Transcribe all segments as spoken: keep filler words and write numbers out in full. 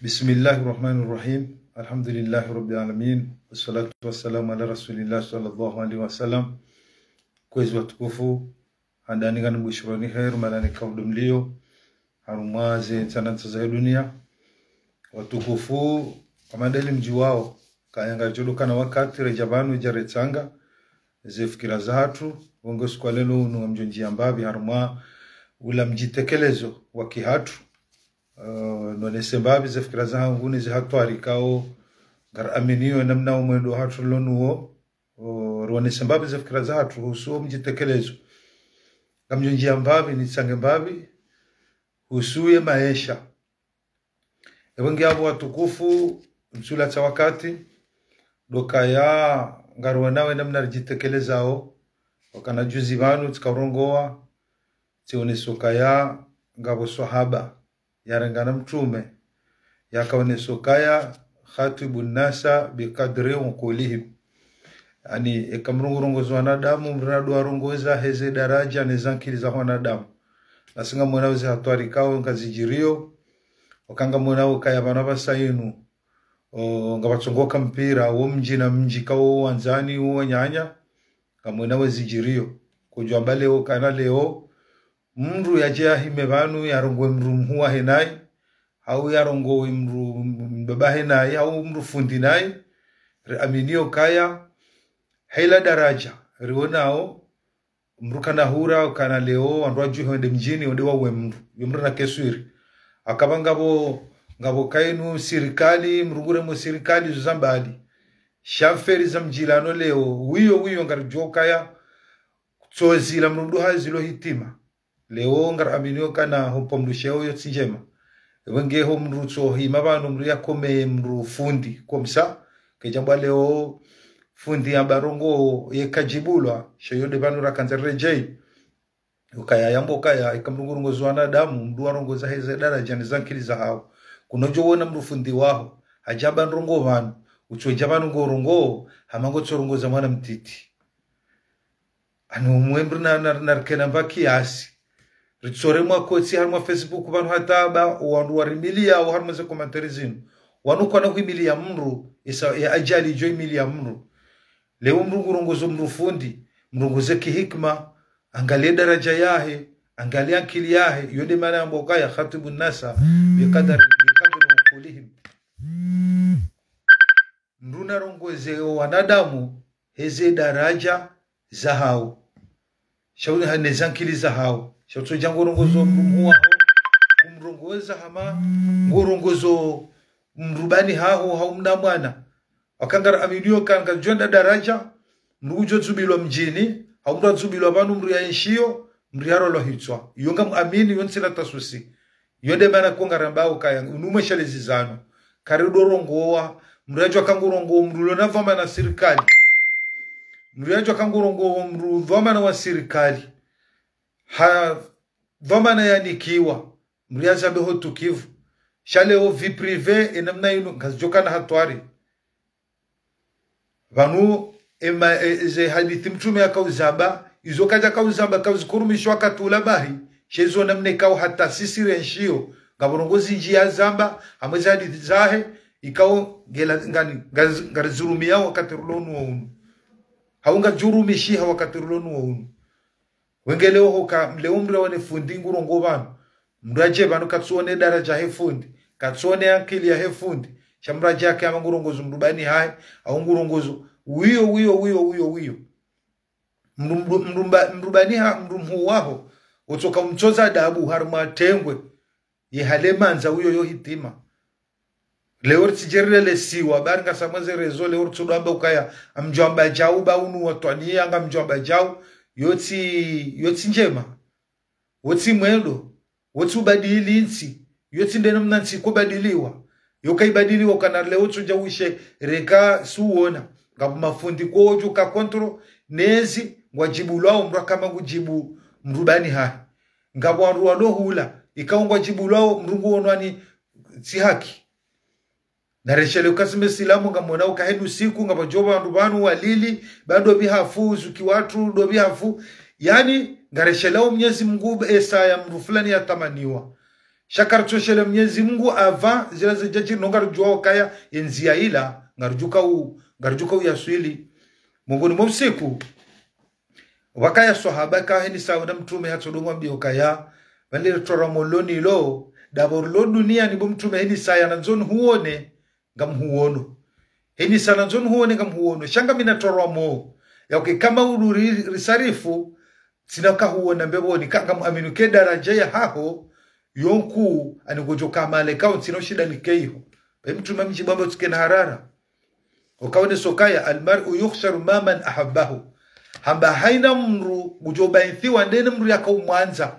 بسم الله الرحمن الرحيم. الحمد لله رب العالمين. والصلاة والسلام على رسول الله صلى الله عليه وسلم. Kwezi watukufu, handani ngani mbushironi kheri, mahala nyi kawo ndo mliyo, harumwa ze ntsanantsa za dunia. Watukufu, kama ndeli mdji wawo, kaya ngaridjo ndo kana wakati redja pvanu idja retsanga ze fikira zahatru, wonge usiku wa leo unu ngamdjo ndjia mbapvi harumwa ula mdjitekelezo wa kihatru. Eh, nonese mbapvi ze fikira zahangu ne ze hatwari kawo, ngaraminio namna wo mwendo hatru lonuwo, o, ronese mbapvi ze fikira zahatru, husu wo mdjitekelezo. Ngamdjo ndjia mbapvi, nitsange mbapvi, husu ye maesha. Epvo nge apvo watukufu, ntsula tsa wakati, ndo kaya ngariwonawo namna ridjitekelezao, wakana juzi pvanu tsika urongowa, tsioneso kaya ngapvo swahaba, yarengana mtrume, yakaoneso kaya خاطبوا الناس بقدر عقولهم. Yaani, eka mdru ngurongoza wanadamu, mdru nado warongoza heze daraja ne zankili za wanadamu. Nasi ngamwonao ze hatwari kawo ngazidjirio, waka ngamwonao kaya pvanu pvasa yinu, o, ngapvatsongoka mpira, wo mdji na mdji kawo wandzani, wo wananya, ngamwonao zidjirio. Kudjwamba leo kana leo, mdru yadje yahime pvanu, yarongowe mdru mhuu wahe nayi, hau yarongowe mdru mbaba he nayi, hau mdru fundi nayi, riaminio kaya, hela daraja, riwonao, mdru kana hura, kana leo, wandru wadjuhe wende mdjini, wende wawe mdru, yo mdru na keswiri. Akapva ngapvo, ngapvo kayinu sirikali, mdru nguremo sirikali, zo za mbali. Sha mferi za mdjilano leo, wiyo, wiyo, ngaridjuo kaya, tso zila mdru mdru ha zilo hitima. Leo ngaraminio kana ho pvo mdru sheo yo tsi ndjema. Epvo nge ho mdru tso hima pvanu mdru yakome mdru fundi. Komsa, kedjambwa leo fundi yamba ndrongoo ye kadjibulwa, sheo yo nde pvanu rakandza redjei. Ukaya yambo kaya, eka mdru ngurongoza wanadamu, mdru warongoza heze daraja ne zankili zahawo. Kunodjo wona mdru fundi waho, hadjamba ndrongoo pvanu, utsodja pvanu ngorongowo, hama ngotsorongoza mwana mtiti. Ano mwendru na, na, na rikena mba kiasi. Ritsore mwa kotsi harumwa Facebook pvanu hata pva, wandru warimiliya, wo harumwa ze commentaires zinu. Wanu kwana huimiliya mdru, isa, ya ajali idjo imiliya mdru. Leo mdru ngurongozo mdru fundi, mdru nguze kihikima, angalie daraja yahe, angalie ankili yahe, yo nde mana yambo kaya خاطبوا الناس بقدر، بقدر عقولهم. Mdru narongoze wo wanadamu heze daraja zahawo. Shauri ha ne zankili zahawo. Sha utsodja ngorongozo mdru mhuu waho, kumrongoza hama ngorongozo mdru mbani haho, hau mna mwana. Waka ngaraminio kana ngazidjo nda daraja, mdru udjo tsubilwa mdjini, hau mdru atsubilwa pvanu mdru yaenshio, mdru yarolwa hitswa. Yo ngamwamini, yo ntsina tasusi. Yo nde mana ko ngarambao kaya, unu mweshelezi zanu. Karido rongowa, mdru yadjo kangurongowo, mdru lona dhwamana sirikali. Mdru yadjo kangurongowo, mdru dhwamana wa sirikali. Ha dhwamana yanikiwa, mdru yazambe ho tukivu. Sha leo vie privée, enamna inu, ngazidjo kana hatwari. Pvanu, ema, e, ze hadisi mtrume yakauzamba, izo kadja kauzamba, kauzikurumisha wakati ula bahi, sha izo namna ikao hata sisi renshio, ngapvo ndrongoo zindji yazamba, hamwe ze hadisi zahe, ikao ngela, ngani, ngaz-, ngarizirumia wakati rilo nuwo unu. Hau ngazirumishiha wakati rilo nuwo unu. Wenge leo hoka, leo mdru yaone fundi ngurongowo pvanu. Mdru yadje pvanu katsuone daraja he fundi, katsuone ankili yahe fundi. Sha mdru yadje yake hama ngurongozo mdru mbani hahe, hau ngurongozo. Wiyo, wiyo, wiyo, wiyo, wiyo. Mdru, mdru, mdru mba-, mdru mbani ha, mdru mhuu waho. Utsoka umtsoza adabu, harumwa tengwe. Ye hale mandza wiyo yo hitima. Leo ritsidjerile lesiwa, bari ngasi harumwa ze réseaux, leo ritsudjwamba ukaya, ngamdjwamba djau, ba unu watwaniya, ngamdjwamba djau, yo tsi, yo tsi ndjema. Wo tsi mwendo, wo tsi ubadili ntsi, yo tsi nde namna ntsi ikobadiliwa. Yo kaibadiliwa kana leo tsodja ushe, reka suwona, ngapvo mafundi kodjo ka contrôle, nezi, ngwadjibulwao mdru akama ngudjibu mdru mbani hahe. Ngapvo wandru walo hula, ikao ngwadjibulwao mdru nguonwani tsi haki. Nareshele ukaya si mesilamu ngamwonao uka heni usiku, ngapvo djo wandru pvanu walili, ba ndo pvi hafu, uzuki watru, ndo pvi hafu. Yaani, ngareshelao Mnyezi Mngu esaya mdru fulani yatamaniwa. Sha karitsoshele Mnyezi Mungu apva zila zidjadjiri, no ngaridjuwa ukaya ye ndziya ila, ngaridjuka u, ngaridjuka uyaswili. Mongoni mwa usiku, pvwakaya swahaba ka henisa wona Mtrume hatsodunga mbio kaya, pvandre ritolwa moloni lo, dapvo rilo duniani bo Mtrume henisa ya nandzo nihuone, ngamhuono. Henisa nandzo nihuone ngamhuono. Sha ngami natolwa mo. Ya uke kama ulu ri, risarifu, tsina kahuona mbepvoni, ka ngamuamini ke daraja yahaho, yo nkuu, ani ngodjo kamale kao ntsina ushinda nike iho. Be Mtrume hamdjibu hamba utsike na harara. Ukaone sokaya, المرء يحشر مع من أحبه. Hamba haina mndru ngudjo baithiwa ndeni mndru yakaumwandza.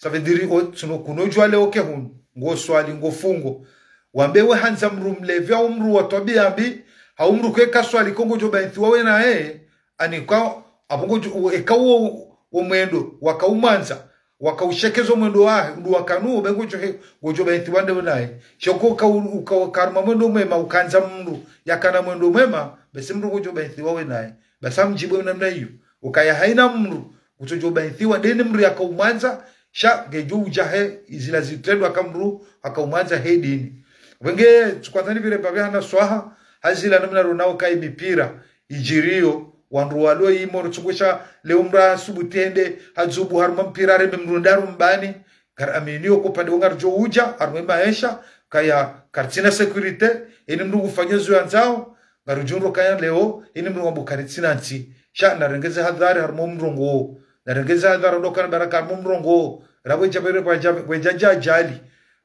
Ça veut dire, o, tsino kunodjuwa leo ke hunu, ngoswali, ngofungo. Wambe we handza mndru mlevi au mndru wa twabiya mbi, hau mndru ke kaswali ko ngodjo baithiwa we naye, ani ka, apvo ngodjo, eka uwo, wo mwendo, wakaumwandza, wakaushekeza mwendo wahe, ndo wakanuwo, be ngodjo he, ngodjo baithiwa nde we naye. Sha uka, uka, uka harumwa mwendo mwema, ukandza mndru, yakana mwendo mwema, basi mndru ngodjo baithiwa we naye. Basi hamdjibu namna iyo. Ukaya haina mndru, kutsodjo baithiwa, ndeni mndru yakaumwandza, sha ngedjo udja he, izila zitrendwa ka mndru, hakaumwandza he dini. Wenge, tsukwandza nipvire mbapvi hana swaha, hazila namna ronao kayi mipira, idjiriyo, wandru walo imo, rutsukusha, leo mndru asubuti hende, hadzubu harumwa mpira, hareme mndru ndraru mbani, ngari amini yo kupvande wo ngaridjo udja, harumwa maesha, kaya karitsina sécurité, eni mndru ngufanya zo yandzao, ngaridjo ndro kaya leo, eni mndru ngwambo karitsina ntsi. Sha, narengeze hadhari harumwa mrongoo. Narengeze hadhari ndo kana baraka harumwa mrongoo. Rapvo djapvere pvadja, pvadja dja ajali.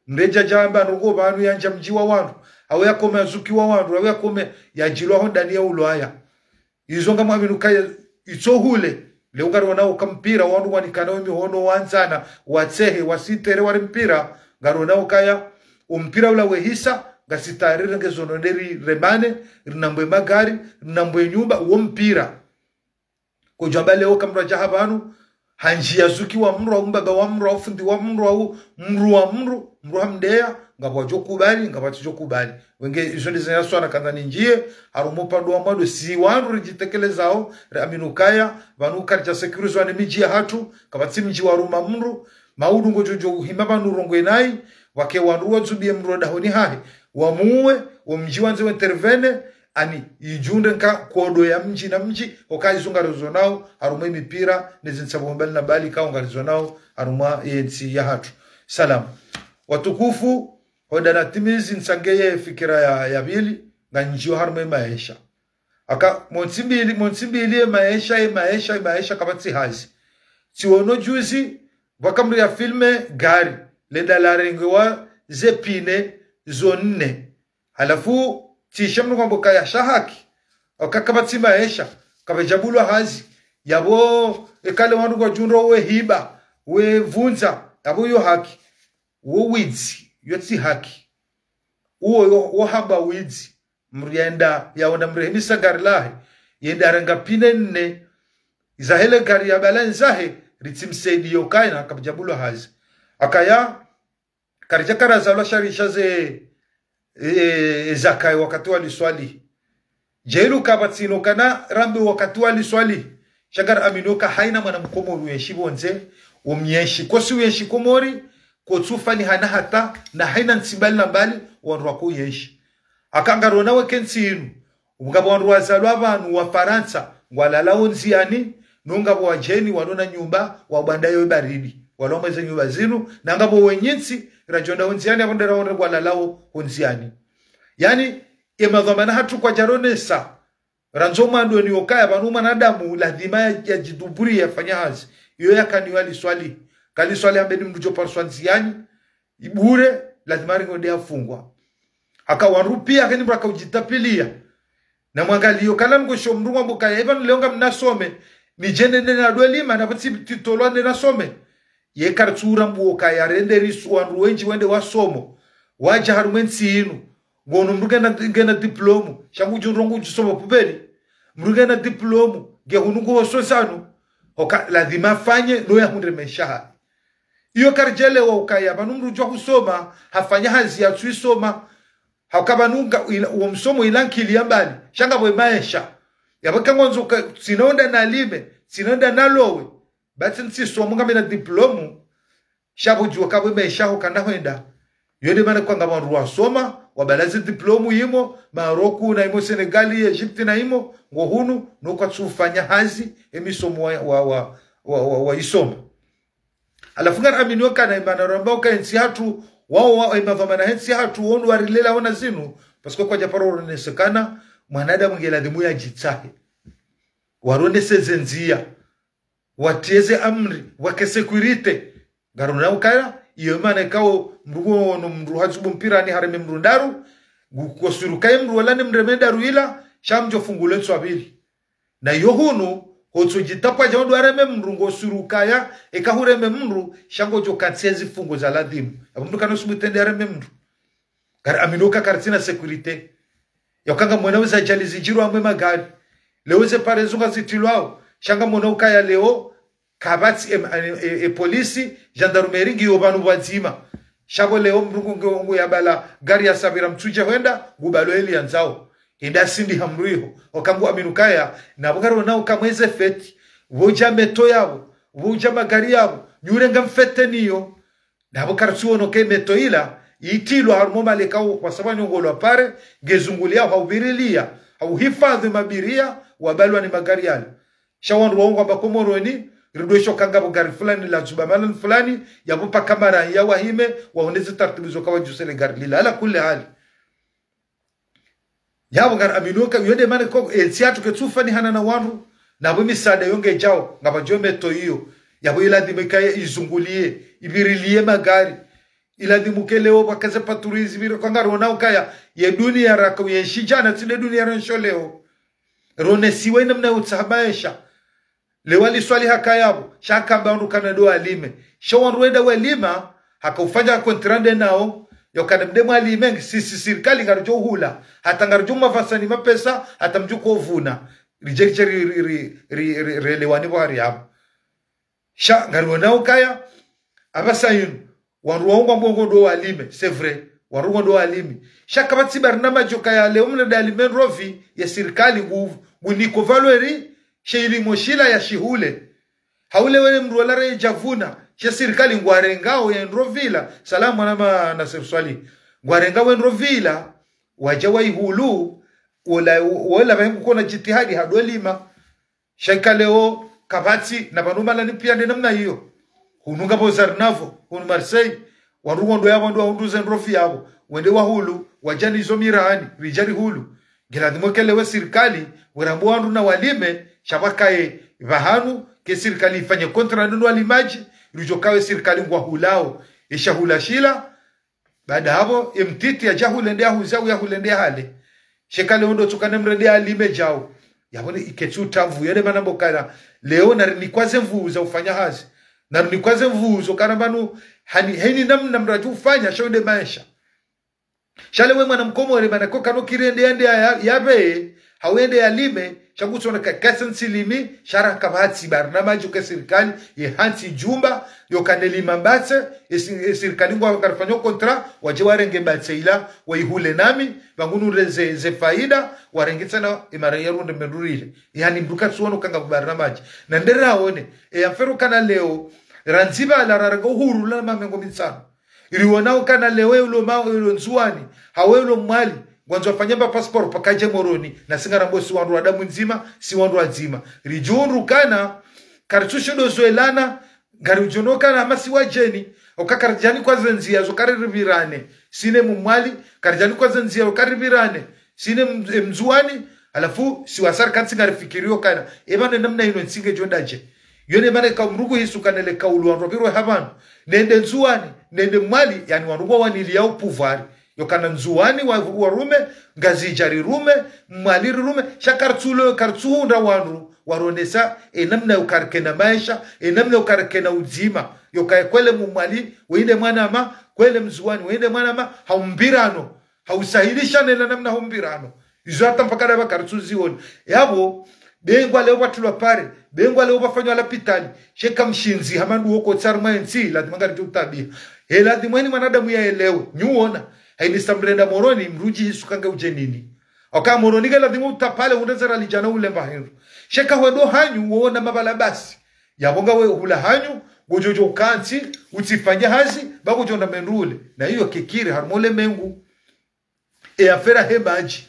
Mndru dja dja amba ndrongo pvanu yandja mdji wa wandru. Au yakome yazuki wa wandru. Au yakome yadjilwa ho ndani ya ulwaya. Izo ngamwamini ukaya itso hule. Leo ngariwonao uka mpira, wandru wanikana wo mihono wandzana, watsehe, wasitere wari mpira, ngariwonao ukaya, umpira ula wehisa, ngasi tayari renge zono nde ri remane, rinambwe magari, rinambwe nyumba, uwo mpira. Kodjwamba leo ka mndru adja hapvanu, handjiya zuki wa mndru, au mbaba wa mndru, au fundi wa mndru, au mndru wa mndru, mndru hamdeya, ngapvo wadjo kubali, ngapvo watsudjo kubali. Wenge, izo nde zina swana kandza nindjiye, harumwa upvandre wa mwando, si wandru ridjitekelezao, riamini ukaya, pvanu karidja sécurisé wa ne midji yahatru, kapvatsi mdji wa ruma mndru, maudu ngodjo djo uhima pvanu urongoe nayi, wake wandru wadzubiye mndru wa dahoni hahe, wamuwe, wo mdji wandze wa intervenir, ani idjundre nka kodo ya mdji na mdji, oka izo ngarizonao, harumwa ye mipira, ne zintsapvo mbali na mbali, kao ngarizonao, harumwa ye ntsi yahatru. Salam. Watukufu, hoda natimizi ntsange ye fikira ya, ya pvili, ngandjiyo harumwa ye maesha. Aka, mo ntsi mbili, mo ntsi mbili ye maesha, ye maesha, ye maesha kapvatsi hazi. Tsiwono juzi, pvwaka mndru ya filme gari, lenda larengewa ze pine zo nne. Halafu, tsisha mndru ngwambo kaya sha haki. Oka kapvatsi maesha, kapvadjabulwa hazi. Yapvo, eka le wandru ngwadjo ndro we hiba, we vundza, yapvo yo haki. Wo widzi, yo tsi haki. Uwo yo, wo hamba widzi. Mndru yenda, yaona mndru yahimisa gari lahe. Yenda yarenga pine nne. Izahe le gari ya bala nzahe, ritsimsaidiyo kaya na kapvadjabulwa hazi. Akaya, karidja karazalwa sha risha ze, e, e, zakayi wakati wa liswali. Djeli kapvatsina ukana rambe wakati wa liswali. Sha ngariamini uka haina mwana mkomori uyenshi pvondze, umyenshi. Kosi uyenshi Komori, kotsufanihana hata, na haina ntsi mbali na mbali, wandru wako uyenshi. Aka ngarona weke ntsi inu, ngapvo wandru wazalwa pvanu wa Farantsa, ngwalalao ndziani, no ngapvo wadjeni, walo na nyumba, wabwandayo baridi, walo mweze nyumba zinu, na ngapvo wenyintsi, radjo ndao ndziani, apvo ndera wandru ngwalalao ho ndziani. Yaani, ye madhwamana hatru kwadjaronesa, randzo mwandoni okaya, pvanu mwanadamu, lazima ya, yadjiduburi yafanya hazi. Iyo yakaniwa liswali. Kaliswali hambeni mndru djo parswa ndziani, ibure, lazima ringo nde afungwa. Aka wandru pia keni mndru aka udjitapvilia. Na mwangaliyo kala ngosho mndru ngwambo kaya, ipvanu leo ngamnasome, nidjende nde nadwe lima, na pvatsi titolwa nde nasome. Ye karitsura mbuo kaya rende risu wandru wendji wende wasomo. Wadja harumwa ye ntsi inu. Ngono mndru ngena, ngena diplôme. Sha ngudjo ndro ngudjo soma pvupveli. Mndru ngena diplôme. Nge hunu nguho sosanu. Oka lazima afanye, no yahundre maesha hahe. Iyo karidjelewa ukaya, pvanu mndru djwa husoma, hafanya hazi yatsu isoma. Hauka pvanu nga, ila, uwo msomo ila nkili ya mbali. Sha ngapvo ye maesha. Yapvo ka ngwandzo ka, tsina wenda nalime, tsina wenda nalowe. Pvatsi ntsisomo ngamina diplôme. Sha pvo djuwa kapvo maesha ho kana hwenda. Yo nde mana kwanga wandru wasoma, wabala zi diplôme imo, Maroc na imo Sénégal, Égypte na imo, ngo hunu, no kwatsufanya hazi, emisomo wa, wa, wa, wa, wa, wa isoma. Halafu ngari aminio kana imana ramba uka entsi hatru, wao, wao, emadhwamana hentsi hatru, wo ndo warilela wona zinu, parce que kwadja paro ronesekana, mwanadamu nge ladhimu yadjitsahe. Waronese ze ndzia, watriye ze amri, wake sécurité. Ngarona ukaya, iyo mana ikao mndru wo no mndru hazubu mpirani hareme mndru ndraru, ngu-, kosurukaye mndru wala ni mreme ndraru ila, sha mdjo fungulwe ntswa pvili. Na iyo hunu, hotso djitapvwa dja undru areme mndru ngosurukaya, eka hureme mndru, sha ngodjo kantsi ezi fungo za ladhimu. Apvo mndru kana usubutu ende areme mndru. Kari amino ka karitsina sécurité. Yauka ngamwona uza ajali zidjirwa hamwe magari. Leo ze pare zunga zitrilwao. Sha ngamwona ukaya leo, kapvatsi em-, e, e, e polisi, gendarmerie ngiyo pvanu pvwadzima. Sha pvo leo mndru ngu, ngu, ngu yabala gari ya sapvira Mitsudje hwenda, ngubalwa eli yandzao. Hende asindi ha mndru iho. Oka ngu amino ukaya, na pvo ngarona uka mweze fête, pvo udja métaux yapvo, pvo udja magari yapvo, nyure ngamfêteniyo. Na pvo karitsuono ke métaux ila, itrilwa harumwa maleka wo, kwa sababu nyongolwa pare, ngezunguliyao ha uvirilia, ha uhifadhwi mabiria, wabalwa ni magari yale. Sha wandru waungwa mba Komoroni, ridwesho kanga pvo gari fulani la zuba mahala fulani, yapvo paka mara ya wahime, waoneze taratibu zo kawadjuse le gari lila. Ala kulli hali. Yapvo ngari aminio ka, yo nde mana ko, entsi yatru ketsufanihana na wandru, na pvo misaada yo ngedjao, ngapvadjo métaux iyo, yapvo iladhimu ikaye izunguliye, ivirilie magari, iladhimu ke leo pvwakaze patrouille zipvire, kwa ngarona ukaya, ye dunia raka uyenshi djana, tsi nde dunia rensho leo. Ronesiwa inamna yotsaha maesha. Leo waliswali hakaya pvo, sha hamba wandru kana ndo walime. Sha wandru wenda walima, haka ufanya contrat nde nao, yauka na mde mwalime, nge sisi sirikali ngaridjo uhula, hata ngaridjo mwavasani mapesa, hata mdjo kovuna. Ridje, ridje, ri, ri, ri, ri, ri, relewani pvwari yapvo. Sha, ngariona ukaya, apvasa inu, wandru waungwa mba ngo ndo walime, c'est vrai, wandru ngo ndo walime. Sha kapvatsi barnamadji yokaya leo mndru nde alime ndrovi ya sirikali ngu, nguniko valeur, she ilimo shila ya shihule. Hau leo wele mndru wala redjavuna, she sirikali ngwarengao ye ndrovi ila, salamu mwana ma Nasser Swali. Ngwarengao ye ndrovi ila, wadja waihulu, wola, wola pvahe ngukona djitihadi hadolima. Sha ika leo, kapvatsi, na pvanu malani pia nde namna iyo. Hunu ngapvo Zarnavo, hunu Marseille, wandru wo ndo yapvo ndo wahundru ze ndrovi yapvo, wende wahulu, wadja nizo mirani, ridja rihulu. Ngiladhimu ke leo sirikali, werambwa wandru na walime, sha pvwakaye pvahanu, ke sirikali ifanye contrat ndo walimadji, ridjo kawe sirikali ngwahulao, e shahula shila, baada hapvo, emtiti yadja hule nde yahuze, au yahule nde yahale. Sha ika leo ndo tsukane mndru nde alime djao. Yapvo ni iketsu tabu, yo nde mana mba ukaya. Leo narinikwaze nvuu za ufanya hazi. Narinikwaze nvuu zo kana pvanu, hani, heni namna mndru yadjo ufanya, sha yo nde maesha. Sha leo we mwana mkomori mana ko kana ukiri ende yende ya, ya, yapve, hau ende yalime, sha ngutsona ka, kasa ntsilimi, sha ra kapvatsi barnamadji ke sirikali, ye hantsi djumba, yokana elima mbatse, esi-, esirikali ngwa karifanya contrat, wadje warenge mbatse ila, waihule nami, pvangunu reze, ze faida, warenge tsena, emara ya runde mendru rile. Yaani mndru katsuono kanga barnamadji. Na nde raone, e ya mfero kana leo, randzi pvala rarenge uhuru la mamengo mitsanu. Iriwona ukana leo ye ulo ma-, ulo Ndzuwani, hau ye ulo Mwali, ngwandzo wafanye mba passeport paka adje Moroni, na si ngarambo si wandru wa damu ndzima, si wandru wadzima. Ridjihundru kana, karitsushindo zoelana, ngaridjono kana hama si wadjeni, oka karidjanikwa ze ndzia zo kari ripvirane, si ne Mmwali, karidjanikwa ze ndzia zo kari ripvirane, si ne M-, e Mndzuwani, halafu si wasari kantsi ngarifikirio kana. Eba ne namna inu ntsi ngedjo ndadje. Yo ne mana ika mndru nguhisu kana le kaulu wandru wapvirwe hapvanu. Nende Ndzuwani, nende Mwali, yaani wandru ngwawaniliyao pouvoir. Yokana Ndzuwani wa, warume, Ngazidja rirume, Mwali rirume, sha karitsulo, karitsuhundra wandru, waronesa, e namna yo karikena maesha, e namna yo karikena udzima. Yoka ye kwele Mmwali, wende mwanama, kwele Mndzuwani, wende mwanama, ha umbirano. Ha usahilisha nela namna ho mbirano. Izo hata mpaka daba karitsuziona. Yapvo, be ngwaleo pvatrilwa pare, be ngwaleo pvafanywa lapitali. Sha ika mshindzi, hama ndo woko tsari mwa entsi, ladhima ngaridjo utabiha. He ladhima eni mwanadamu yaelewe, nyuona. Haini sa mrenda Moroni, mndru udjihisu kanga udje nini. Oka Moroni ke ladhima utapale, hundre zera lidjana ulemba hindru. Sha ika hwendo hanyu, wona mapvala basi. Yapvo ngawe hula hanyu, ngodjo djo ukantsi, utsifanye hazi, ba ngodjo nda mendrule. Na iyo kekiri harumwa ulemengu. E affaire he madji.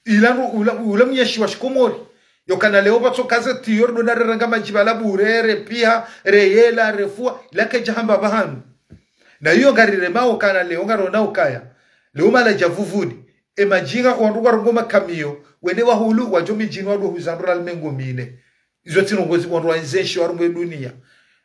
Ila ndo ula, ula mnyeshi wa shikomori. Yokana leo pvatsoka ze tiyo ndo nareranga madji pvala bure, repiha, reyela, refua, ila kedja hamba pvahanu. Na iyo ngariremao kana leo ngarona ukaya. Leo maladja Vuvuni. E madji nga wandru warongoa makamiyo, wende wahulu, wadjo midjini wadjo huza ndru la limengo mine. Izo tsi ndrongoo zi wandru wandze ntsi harumwa e dunia.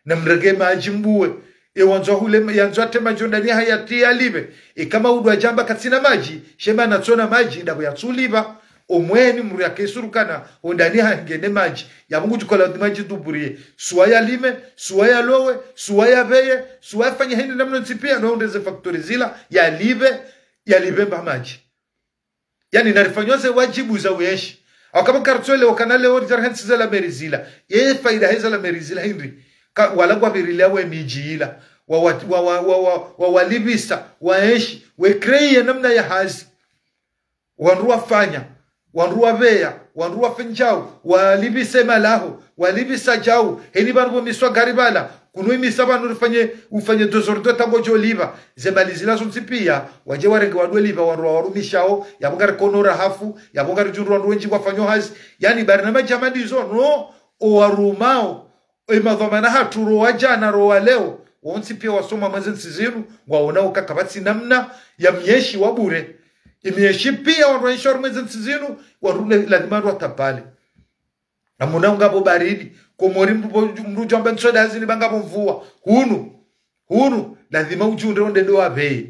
Na mrenge madji mbuwe. E wandzo hule, yandzo atre madji ondani hayati yalipve. E kama udwa djamba katsina madji, she mana tsona madji, ndapvo yatsulipva. Omweni mdru yake surukana, ondani hangene madji. Yapvo ngudjo kola ndi madji duburiye. Suwa yalime, suwa yalowe, suwa yapveye, suwa yafanye hindri namna ntsi pia, no undreze factory zila, yalipve, yalipve mba madji. Yaani, narifanywa ze wadjibu za uenshi. Wakaba kartswele wakana leo ridjara hentsi za la mairie zila. Ye faida heza la mairie zila hindri. Ka, wala ngwapvirilia we midji ila. Wa, wa, wa, wa, wa, wa, wa, walipvisa, waenshi, we créer namna ya hazi. Wandru wafanya, wandru wapveya, wandru wafanya djau, walipvise malaho, walipvisa djau, heni pvanu pvo miswa gari pvala, kunu imisa pvanu rifanye, ufanye dozordo tango djo lipva, ze mali zila zontsi pia, wadje warenge wadwe lipva, wandru wa warumishao, yapvo ngari kono rahafu, yapvo ngari djundru wandru wendji wafanyo hazi, yaani bari na madjama ndizo, no, o warumao, e madhwamana hatru ro wa djana ro wa leo, wontsi pia wasoma mweze ntsi zinu, ngwaona uka kapvatsi namna ya mnyeshi wa bure. E mnyeshi pia wandru waenshi harumwa ze ntsi zinu, wandru ne, lazima wandru watapale. Namuna ungapvo baridi, Komori mdru pvo, mdru djwamba ntsoda hazini ba ngapvo mvua. Hunu, hunu, lazima udjundre ondende wapveye.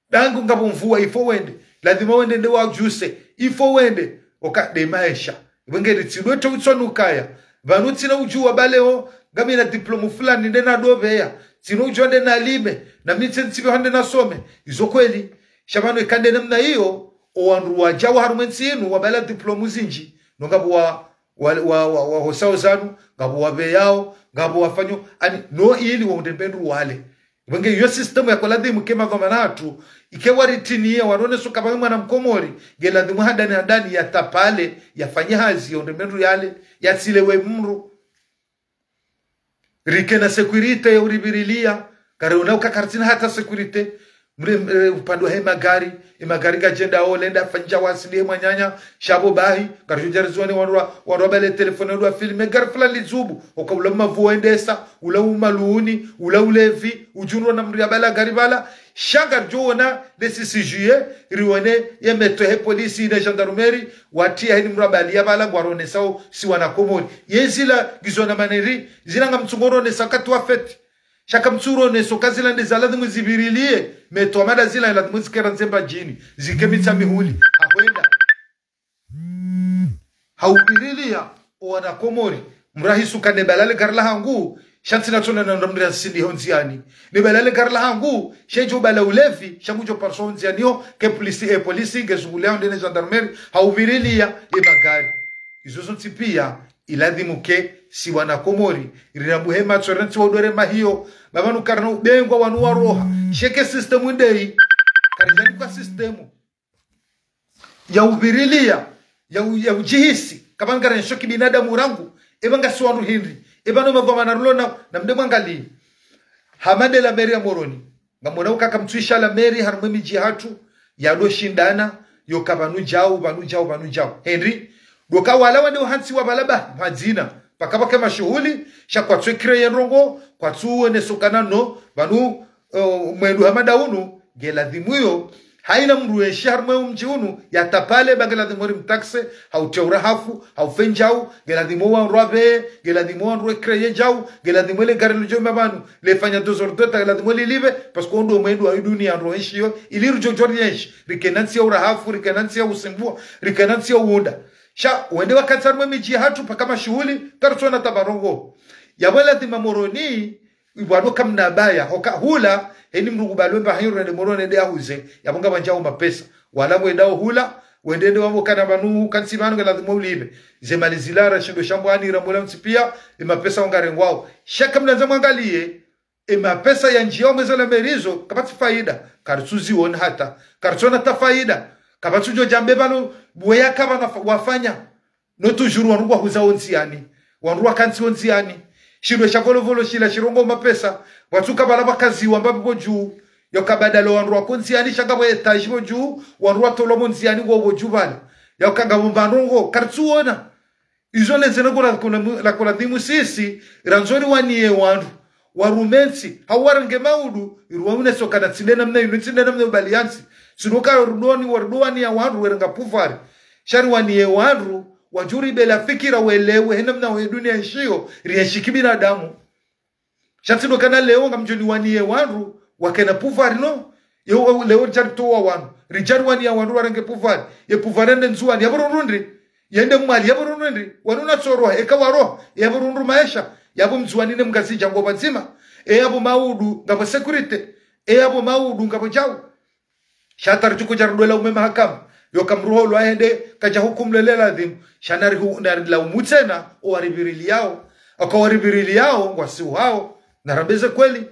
Dangu ngapvo mvua, ifo wende. Lazima wende nde wadjuse, ifo wende. Oka nde maesha. Wenge ritsidwe to utsonu kaya. Pvanu tsina udjuwa ba leo, ngamina diplôme fulani nde nadopveya. Tsina udjuwa nde nalime, na mi tse ntsipve hande nasome. Izo kweli. Sha pvanu eka nde namna iyo, o wandru wadjao harumwa entsi inu, wapvala diplôme zindji. No ngapvo wa, wa, wa, wa, wahosao zanu, ngapvo wapveyao, ngapvo wafanyo, ani, no ili waundre mbe ndru wale. Wenge iyo système yako ladhimu ke madhwamana hatru, ike waritiniya, waronesa uka pvwa mwana mkomori, nge ladhimu handani handani yatapale, yafanye hazi, yaundre mbe ndru yale, yatsilewe mdru. Rike na sécurité ya uripvirilia, kari una uka kartsina hata sécurité, mre, mre, upande wa he magari, e magari ngadjendao, lenda fanya wasili e mwananya, sha pvo bahi, ngaridjo djariziwa ne wandru wa, wandru wapvale téléphone, wandru wafilme, gari fulani lidzubu, oka ula mavu wendesa, ula umaluuni, ula ulevi, udjundru na mdru yapvala gari pvala, sha ngaridjo ona, le six juillet, riwone, ye métro he polisi, ne gendarmerie, watriya heni mdru yapvaliya pvala, ngwaronesao, si wana Komori. Ye zila, ngizo na maneri, zila ngamtsungoronesao wakati wa fête. Sha kamtsuronesao uka zila nde za ladhimu zipvirilie, métro amada zila ladhimu zikera ndzemba djini, zike mitsa mihuli, ahwenda. Haupvirilia, o wana Komori, mrahisi uka ne pvala le gari lahangu, sha ntsina tsona na mdru ya sindi ho ndziani. Ne pvala le gari lahangu, sha idjo pvala ulevi, sha ngudjo parisa ho ndziani ho, ke polisi, e polisi, nge zunguliao nde ne gendarmerie, haupvirilia, e magari. Izo zontsi pia, iladhimu ke, si wana Komori, rirabuhe matso, rentsi wa udwere mahiyo, ba pvanu karina ubengwa wanu waroha, sha eke système ndeyi, karidjanikwa système ya upvirilia, ya u-, ya udjihisi, kapvanu karenshi kibinadamu rangu, eba ngasi wandru hindri, eba no madhwamana rulo na, na mde mwangalie. Hama nde la mairie ya Moroni. Ngamwona uka kamtsuisha la mairie harumwa e midji hatru, yado shindana, yoka pvanu djau, pvanu djau, pvanu djau. Hindri, doka wala wende uhantsi wa pvala ba, madzina. Paka pake mashuhuli, sha kwatsu créer ndrongoo, kwatsu wonesa ukana no, pvanu, eh, mwendo hama nda unu, nge ladhimu yo, haina mdru enshi harumwa e mdji unu, yatapale, ba nge ladhimu rimtaxe, hautriya urahafu, haufanya djau, nge ladhimu wandru wapveye, nge ladhimu wandru créer djau, nge ladhimu le gari lidjo mapvanu, lefanya dozordo ta, nge ladhimu lilipve, parce que ondo mwendo wa e dunia ndro enshi yo, ili ridjo djo rienshi, rike na ntsi ya urahafu, rike na ntsi ya usimbua, rike na ntsi ya uunda. Sha, wende wakantsi harumwa e midji hatru paka mashuhuli, karitsona taba ndrongoo. Yapvo ladhima Moroni, ipvwano kamna baya, hoka hula, heni mdru kubalwe mba hanyu rende Moroni nde ahuze, yapvo ngapvandjao mapesa. Wala wendao hula, wende nde wapvo kana pvanu, kantsi pvanu nge ladhimu ulipve. Ze mali zila rashindo shambwani, rambola ntsi pia, e mapesa wangarengwao. Sha kamna nza mwangalie, e mapesa yandjiao mweza la mairie zo, kapvatsi faida, karitsuziona hata, karitsona ta faida, kapvatsu djo djambe pvanu, bweya kapvana fa-, wafanya. No toujours wandru wahuzao ndziani, wandru wakantsi o ndziani. Shindru sha Volovolo shila shirongoa mapesa, pvatsuka pvala pvakaziwa mbapvi pvo dju. Yauka badala wandru wako ndziani sha ngapvo étage pvo dju, wandru watolwa mo ndziani ngwao pvo dju pvala. Yauka ngapvo mbandrongo, karitsuona. Izo ledzena kula, kula, la kula dhimu sisi, randzo riwaniye wandru. Warume ntsi, hau warenge maudu, iruwa uneso kana tsi nde namna inu, tsi nde namna ubali yantsi. Sino ka rudoni, warudowaniya wandru, werenga pouvoir. Sha riwaniye wandru, wadjuri bela fikira welewe, he namna ye dunia ishiyo, rienshi kibinadamu. Sha tsi ndo kana leo ngamdjo niwaniye wandru, wakena pouvoir no. Yo, leo ridjari towa wandru. Ridjari waniya wandru warenge pouvoir. Ye pouvoir yende Ndzuwani, yapvo rundru ndri. Yende Mwali, yapvo rundru ndri. Wanu na tsoroha, eka waroha, yapvo rundru maesha. Yapvo Mndzuwani ne Mngazidja ngo pvadzima. E yapvo maudu, ngapvo sécurité. E yapvo maudu, ngapvo djau. Sha tari tsuko djari dola ume mahakama. Yoka mdru holo ahende, kadja hukumu lele ladhimu. Sha nari hu-, nari laumu tsena, o waripviriliyao. Aka waripviriliyao, ngwasiuhao. Narambeze kweli.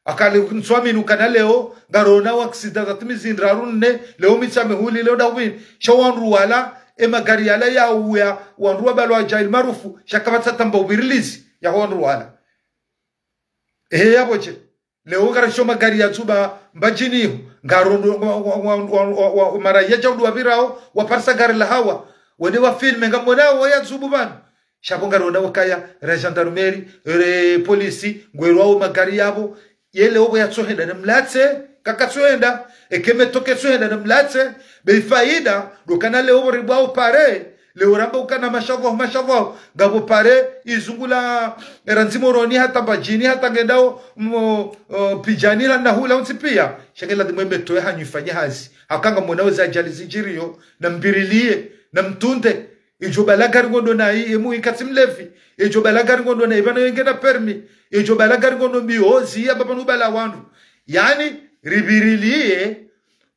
Akali ntswaminu kana leo, ngarona waksida za timizi ndraru nne, leo Mitsamihuli, leo Dahuvini. Sha wandru wala, e magari yala ya uya, wandru wa balwa Djail Marufu, sha kapvatsi tamba upvirilizi, ya wandru wala. Ehe, yapvo dje. Leo ngarisho magari ya tsuba Mbadjini iho. Ngarondo, wa, wa, mara ya djaudu wapvirao, waparisa gari la hawa. Wende wafilme, ngamwonao waya tsubu pvanu. Sha pvo ngarona wakaya, ra gendarmerie, re polisi, ngwerwao magari yapvo. Ye leo pvo yatsohenda na mlatse, kakatsohenda. Eke metro ketsohenda na mlatse. Be ifaida, ndo kana leo pvo ribwao pare, leo ramba ukana mashavu, mashavu. Ngapvo pare, izungula, randzi Moroni hata Mbadjini, hata ngendao, mo, o, Pidjani la Nahula untsi pia. Sha nge ladhimu e metro ya hanyu ifanye hazi. Haka ngamwonao ze ajali zidjiriyo, na mpvirilie, na mtunde. Idjo bala gari ngondo nayi, emu ikatsi mlevi. Idjo bala gari ngondo nayi, pvanu yenge na permis. Idjo bala gari ngondo mbiyo, ziya pvapvanu bala wandru. Yaani, ripvirilie,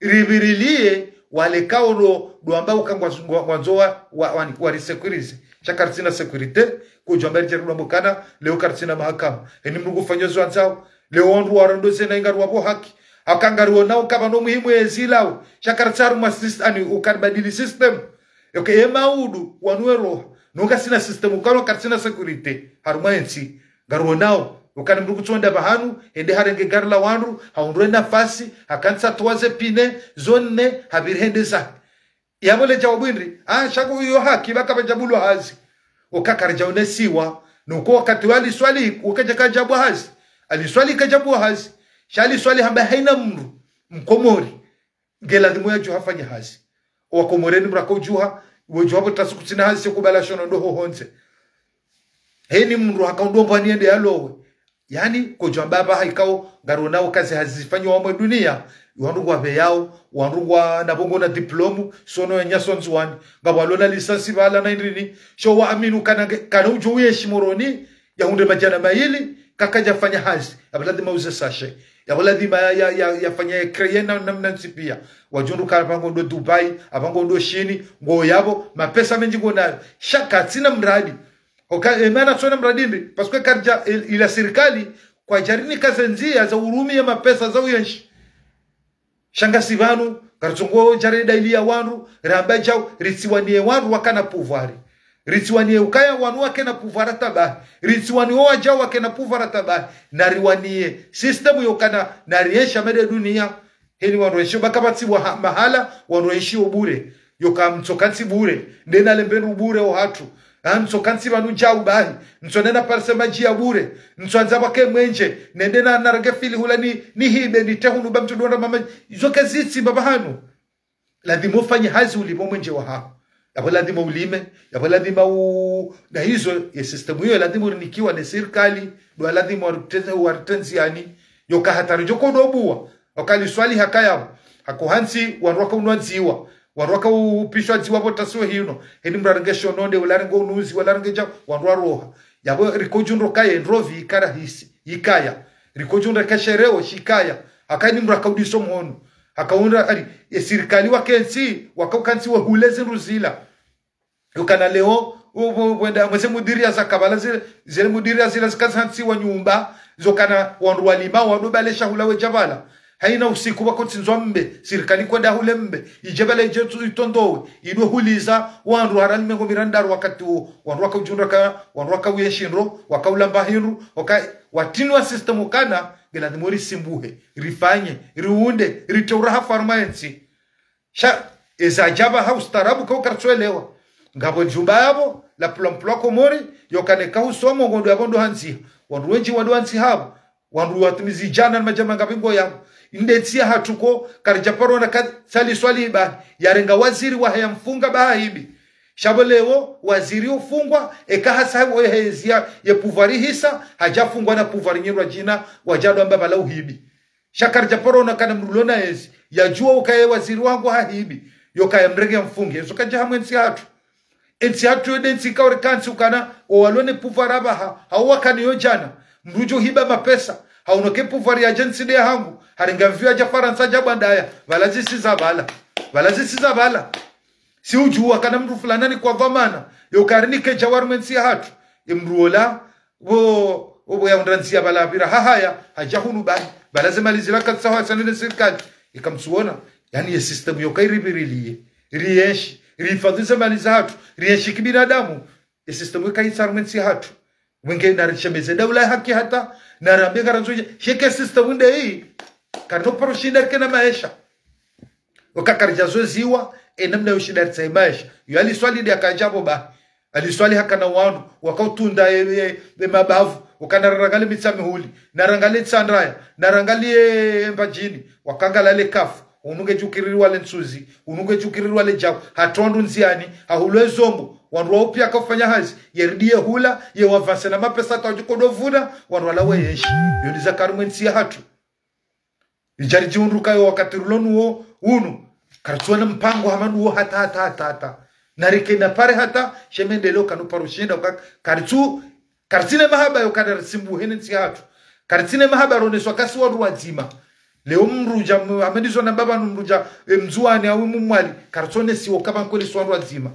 ripvirilie, wale kaolo, ndo amba uka ngwa, ngwa, ngwandzo wa, wa, wa, warisécuriser. Sha karitsina sécurité, kudjo amba ridjari ndo amba ukana, leo karitsina mahakama. Heni mdru ngufanyo zo andzao, leo wandru warondo zena ingaruwa pvo haki. Aka ngaruonao kapvana muhimu yezi lao. Sha karitsaru ma sys-, ani ukaribadili système. Yoke ye maudu, wanu weroha. Nunga sina système, ukano karitsina sécurité. Harumwa entsi. Ngaruonao. Ukana mdru kutsonda pvahanu, hende harenge gari la wandru, haundrwe nafasi, hakantsa towa ze pine, zo nne, hapviri hende zahe. Yapvo le djawabu indri, ah, sha ku iyo haki, pvaka pvadjabulwa hazi. Uka karidjaonesiwa, nuko wakati wa Ali Swalihi, uka djaka djabwa hazi. Ali Swalihi kadjabwa hazi. Sha Ali Swalihi hamba haina mdru, Mkomori. Nge ladhimu yadjuha fanya hazi. Owakomori ni mdru aka udjuha, we udjuha pvo tasi kutsina hazi se kubala shono ndo hohondze. Heni mdru haka undro mbwani yende yalowe. Yaani, kodjo amba pvaha ikao, ngaronao kazi hazi zifanywa wamwe dunia, wandru ngwapveyao, wandru ngwa na pvo ngwona diplôme, sono ya nyaso Ndzuwani, ngapvo walona licence pvala na indrini, sho wa aminu kana nge, kana udjo uyenshi Moroni, yahundre madjana mayili, kakadja fanya hazi. Yapvo ladhima uze sachet. Yapvo ladhima ya, ya, ya, yafanya ya créer na, na, na ntsi pia. Wadjundru kana pvango ndo Dubai, apvango ndo Shini, ngo yapvo, mapesa mendji ngo nayo. Sha katsina mradi. Oka, e mana tsona mradi ndri, parce que karidja, il, ila sirikali, kwadjarinika ze ndzia za urumia mapesa za uyenshi. Sha ngasi pvanu, karitsongo djarida ili ya wandru, ramba djau, ritsiwaniye wandru wakana pouvoir. Ritsiwaniye ukaya wanu wakena pouvoir tabahi. Ritsiwaniye wadjau wakena pouvoir tabahi. Nariwaniye système yokana, narienshi mede dunia. Heni wandru wenshi, pvaka pvatsi wa ha-, mahala, wandru wenshi obure. Yoka mtsoka ntsi bure. Ndena lembe ndru bure ohatru. Ah, mtsoka ntsi pvanu djau bahi. Mtsonena parise madji ya bure. Mtswandza pvake mwenje. Nende na, narenge fili hula ni, ni hibe, ni tehunu ba mtsu donda mama. Izo kazitsi mbapvahanu. Ladhimu ufanye hazi ulipvo mwenje wahaho. Yapvo ladhimu ulime. Yapvo ladhimu u-, na hizo, ye système iyo ladhimu urinikiwa ne sirikali. Ndo ladhimu warite-, waritenziani. Yoka hatari djoko ndo buwa. Oka Ali Swalihi hakaya pvo. Hako hantsi, wandru waka unwa dziwa. Wandru waka upishwa dziwa pvo tasiwe hino. Heni mdru arenge shono nde, ula arenge unuzi, ula arenge djau, wandru waroha. Yapvo riko djundro kaye, ndrovi ikarahisi, ikaya. Riko djundro kashereo, shikaya. Haka heni mdru akaudiso mhono. Hakaundra, ari, ye sirikali wakentsi, waka ukantsi wehule zindru zila. Yokana leo, u-, u-, wenda mweze mudiriya za kabala zile, zile mudiriya zila zikaza hantsi wa nyumba, zokana wandru walima, wandru bale shahula we djabala. Haina usiku pvako tsindzwa mbe, sirikali kwenda hule mbe, idje pvala idje tu itondowe, idwe huliza, wandru harali mengo mirandaru wakati wo, wandru waka udjundra ka, wandru waka uye shindro, waka ulamba hindru, waka, watrinwa système ukana, ngeladhimu risimbuhe, rifanye, riunde, ritowe uraha harumwa entsi. Sha, eza djapvo ha ustaarabu ka ukaritsuelewa. Ngapvo djumba yapvo, la pula mpula Komori, yokana eka husoma ngondo yapvo ndo handziha. Wandru wendji wandru wandzi hapvo. Wandru watimizi djana na madjama ngapvi ngo yapvo. Inde ntsi yahatru ko, karidja paro ona ka Said Swalihi bahi. Yarenga waziri wahe yamfunga baha hibi. Sha pvo leo, waziri ufungwa, eka hasa hapvo ye hezi ya, ye pouvoir ihisa, hadja fungwa na pouvoir nyirwa djina, wadja ndo amba pvala uhibi. Sha karidja paro ona kana mdru ulo na ezi, yadjuwa ukaya waziri wangu hahibi, yokaya mrenge yamfunge, ezo kadja hamwe ntsi yahatru. Entsi yahatru yo nde ntsi ikao rikantsi ukana, owalo ne pouvoir apvaha, hau wakana yo djana, mdru udjo hiba mapesa, hau noke pouvoir yadje ntsi nde yahangu, harenga mvio yadja Farantsa yadja bwandaya, pvala zisiza pvala, pvala zisiza pvala. Si udjuwa kana mdru fulani ni kwa dhwamana, yokaya rinike djawabu harumwe ntsi yahatru, ye mdru ola, wo, wo ya undra ntsi ya pvala pvira hahaya, hadja hunu bahi, pvala ze mali zila katsaho hasana ne sirikali, ika mtsuona, yaani ye système yoka iripviriliye, rienshi, rihifadhwi ze mali zahatru, rienshi kibinadamu, ye système yoka itsi harumwe ntsi yahatru. Wenge narishemeze daula ya haki hata, narambe ngarandzo, sheke système nde yi, karino paro shinda rike na maesha. Oka karidja zoziwa, e namna yo shinda ritsahe maesha. Yo Ali Swalihi nde akadja pvo bahi. Ali Swalihi hakana wandru, waka utunda e, e, e mabavu, ukana rangalie Mitsamihuli, narangalie Itsandraya, narangalie e Mbadjini, wakangalia le kafu, unu ngudjo ukiriri wale ntsuzi, unu ngudjo ukiriri wale djawu, hatru wandru ndziani, hahulwe zombo, wandru wa upya waka ufanya hazi, ye ridiye hula, ye wavanse na mapesa hata wadjo kodo vuna, wandru wala weyenshi. Yo ndiza harumwe ntsi yahatru. Idjari djihundru kayo wakati rilo nuwo unu. Karitsuwa na mpango hama nuwo hata, hata, hata, hata. Narike na pare hata, she mendeleo kanu paro shinda, uka, karitsu, karitsina mahaba yokana risimbuhe ne ntsi yahatru. Karitsina mahaba roneswa kasi wandru wadzima. Leo mdru dja, m-, amedizo na mbaba nu mdru dja, e, Mndzuwani au Mmwali, karitsonesiwa kama nkweli si wandru wadzima.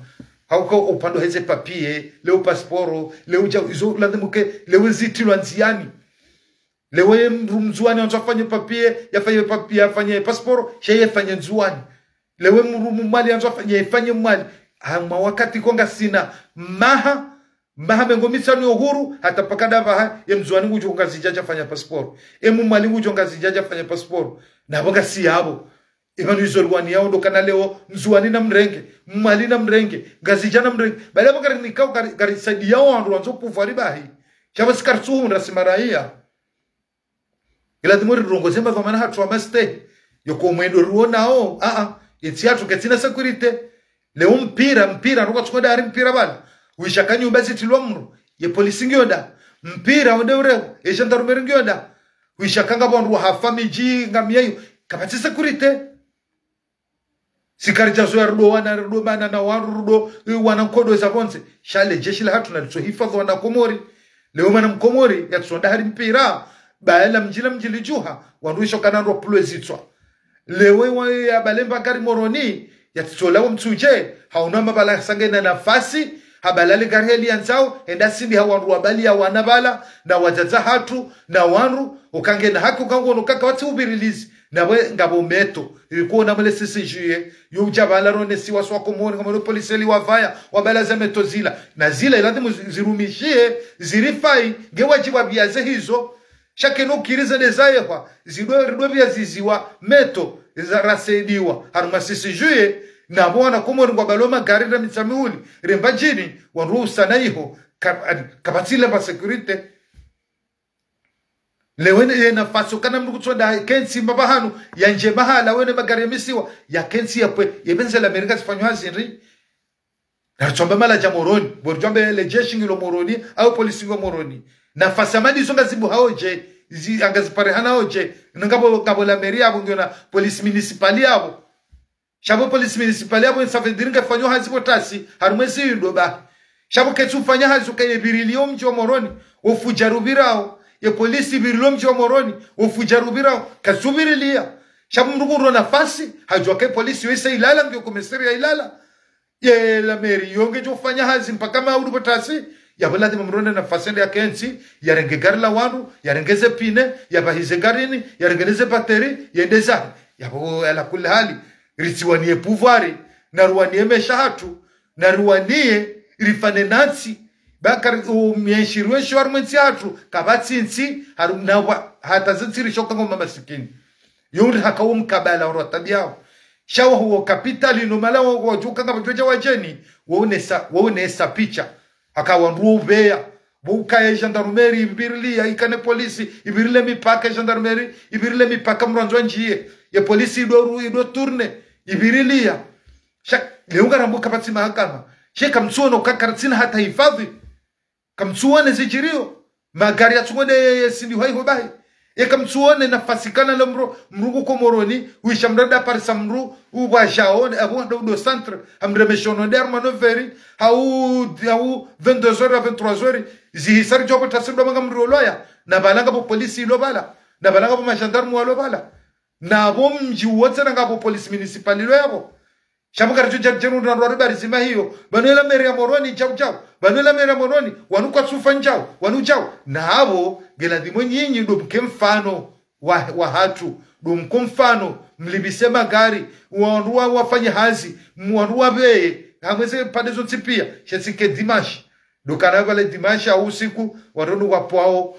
Hauka upande heze papier, leo pasiporo, leo dja, izo ladhimu ke, leo zitilwa ndziani. Leo ye mdru Mndzuwani yandzo afanye papier, yafanye papier, yafanye pasiporo, she yefanye Ndzuwani. Leo ye mdru Mmwali yandzo afanye, yefanye Mwali. Hama wakati ko ngasina maha, maha mengo mitsanu yo uhuru, hata paka ndapvaha, ye Mndzuwani ngudjo Ngazidja yadje afanye pasiporo. Ye Mmwali ngudjo Ngazidja yadje afanye pasiporo. Na pvo ngasi yapvo. Ipvanu izo riwaniyao ndo kana leo, Ndzuwani na mrenge, Mmwali na mrenge, Ngazidja na mrenge. Pvala pvo kari nikao kari, kari saidiya wandru wandzo pouvoir bahi. Sha pvo si karitsuhundra si maraiya. Iladhimu rirongoze madhwamana hatru wa mastehi. Yoko mwendo ruonao, a, a, entsi yahatru kaitsina sécurité. Leo mpira, mpira, nuka tsuko ndari mpira pvala. Wisha ka nyumba zitilwa mdru, ye polisi ngiyo nda. Mpira wende ureo, ye gendarmerie ngiyo nda. Wisha ka ngapvo wandru wahafa midji, ngamia iyo. Kapvatsi sécurité. Si karidja zoya rudo wana, rudo mana na wandru, rudo, eh, wana nkodo za pvondze. Sha le jeshi lahatru nalitso hifadhwi wana Komori. Leo mwana Mkomori, yatsonda hari mpira. Pvala mdji la mdji lidjuha, wandru wisho kana ndo pulwe zitswa. Leo wa ya pvale mba gari Moroni, yatsola wo mtsudje, hauna mapvala sangena nafasi, hapvala le gari heli yandzao, henda simbi ha wandru wapvali ya wana pvala, na wadzadze hatru, na wandru, ukangena haki ukangono kaka watsi upvirilizi, na pvo ngapvo meto, ilikuwa na mwele sisi juye, yo udja pvala ronesiwa swa Komori, ngamwele polisi eli wapvaya, wapvala ze meto zila, na zila iladhimu zi-, zirumishihe, zirifai, nge wadjibu wa pviyaze hizo, sha kenu kirize nde zayehwa, zidwe, ridwe pvia ziziwa, meto, za rasaidiwa, harumwa sisi juye, na pvo wana Komori ngwapvalo magari ra Mitsamihuli, re Mbadjini, wandru usana iho, ka-, ani, kapvatsi le mba sécurité. Leo ne, ye nafasi ukana mdru kutsonda, kentsi mba pvahanu, yandje mahala, wene magari ya misiwa, ya kentsi ya pve, ye pvendze la Amerika zifanywa hazi ndri, naritsomba mala dja Moroni, pvo ritsomba le jeshi ngilo Moroni, au polisi ngo Moroni. Nafasi amadi izo ngazibuhao dje, zi, angaziparihana o dje, ngapvo, ngapvo la mairie yapvo ngiyo na polisi municipale yapvo. Sha pvo polisi municipale yapvo, ça veut dire ngefanyao hazi pvo tasi, harumwa ezi indo bahi. Sha pvo ketsu fanya hazi ukaye pvirilio mdji wa Moroni, wo fudja rupvirao, ye polisi pvirilio mdji wa Moroni, wo fudja rupvirao, katsu pvirilia. Sha pvo mdru kundro nafasi, hadjuwa ke polisi yo isa Ilala, ngiyo komisariya Ilala. Ye la mairie, yo ngedjo fanya hazi mpaka maudu pvo tasi, Yapvo lazima mronde nafasi ende yakentsi, yarenge gari la wandru, yarenge ze pine, yapvahize garini, yarenge ne ze bateri, yende zahe. Yapvo ala kulli hali, ritsiwaniye pouvoir, na riwaniye maesha hatru, na riwaniye rifanye ntsi. Ba kari, o mienshi riweshao harumwa entsi hatru, kapvatsi ntsi, haru, na wa, hata ze ntsi rishoka ngo mamasikini. Yo uri haka wo mkabala wa tabiya wo. Sha wa huo kapitali no mala wa, wadjuka ngapvo djodja wadjeni, wo unesa, wo unesa picha. Haka wandru wo uveya, wo ukaya gendarmerie ivirilia, ikane polisi, ivirile mipaka gendarmerie, ivirile mipaka mrandzwa ndjiye, ye polisi ido ru, ido tourner, ivirilia. Sha, leo ngarambo kapvatsi mahakama. She kamtsuono ka karitsina hata hifadhi. Kamtsuone zidjiriyo. Magari yatsungwende ye, ye sindi hwai ho bahi. Ye kamtsuone nafasi kana la mro, mrungu Komoroni, huisha mrada parisa mru, ubwa jaone, abu ndo, ndo centre, hamremeshono nde harumwa neuf heures, hau, hau vingt-deux heures à vingt-trois heures, zihisa ridjo pvo tasi ndo manga mrioloya, na pvala ngapvo polisi ilo pvala, na pvala ngapvo magendarme walo pvala, na pvo mdji wontsi na ngapvo polisi municipale ilo yapvo. Sha mbu karidjo dja ridjenu na rwari bari zima hiyo. Pvanu ela meri ya Moroni djau djau. Pvanu ela meri ya Moroni, wanu kwatsufa ndjau, wanu djau. Na apvo, ngeladhimu nyinyi ndo mke mfano wa, wa hatru. Ndo mke mfano, mlipvise magari, wandru wa, wafanye hazi, wandru waveye, hamweze pande zontsi piya, sha tsi ke dimanche. Ndo kana pvale dimanche ya usiku, wandru wapvao,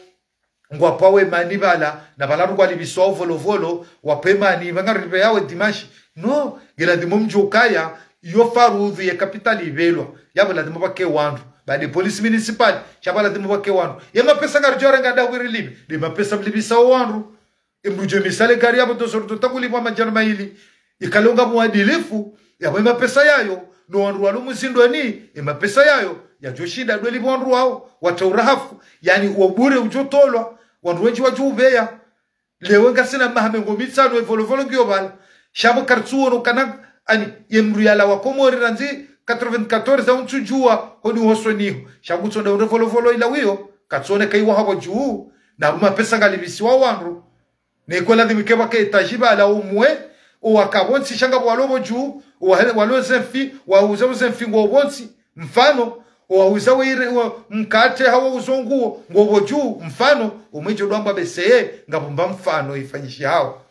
ngwapvao emani pvala, na pvala ndo kwalipviswao volovolo, wapve emani, pvanga ripve yawe dimanche. No, ngeladhimu mdjuwe ukaya, yo farudhu ye kapitali ipvelwa, yapvo ladhimu pvake wandru. Ba nde polisi municipale, sha pvo ladhimu pvake wandru. Ye mapesa ngaridjo renga nda wiri lipve, nde mapesa mlipvisao wandru. Emdru djo misale gari yapvo ndo soro ndo tangulipvwa madjana mayili. Ikale unga mwadilifu, yapvo emapesa yayo, no wandru walo muzindoni, emapesa yayo, yadjo shinda ndo lipvwa wandru wao, wataura hafu, yaani wo bure udjo tolwa, wandru wendji wadjo uveya. Leo ngasina maha mengo mitsanu evolovolo ngiyo pvala. Sha mbu karitsuono kana, ani, ye mdru yalawa Komori randzi quatre-vingt-quatorze au ntsudjuwa, honi hosoni ho. Sha mbu tsonda ure volovolo ila wiyo, katsuone kaiwa hapvo dju, na pvo mapesa ngalipvisiwa wandru. Ne ikoladhimu ke pvake étage pvala umwe, owaka pvontsi sha ngapvo walo pvo dju, owa, walo zemfi, wauza uzemfi ngo pvontsi. Mfano, owauza weire, wa, mkate hau wauza nguo, ngo pvo dju. Mfano, omwe djo ndo amba beseye, ngapvo mba mfano ifanyishihao.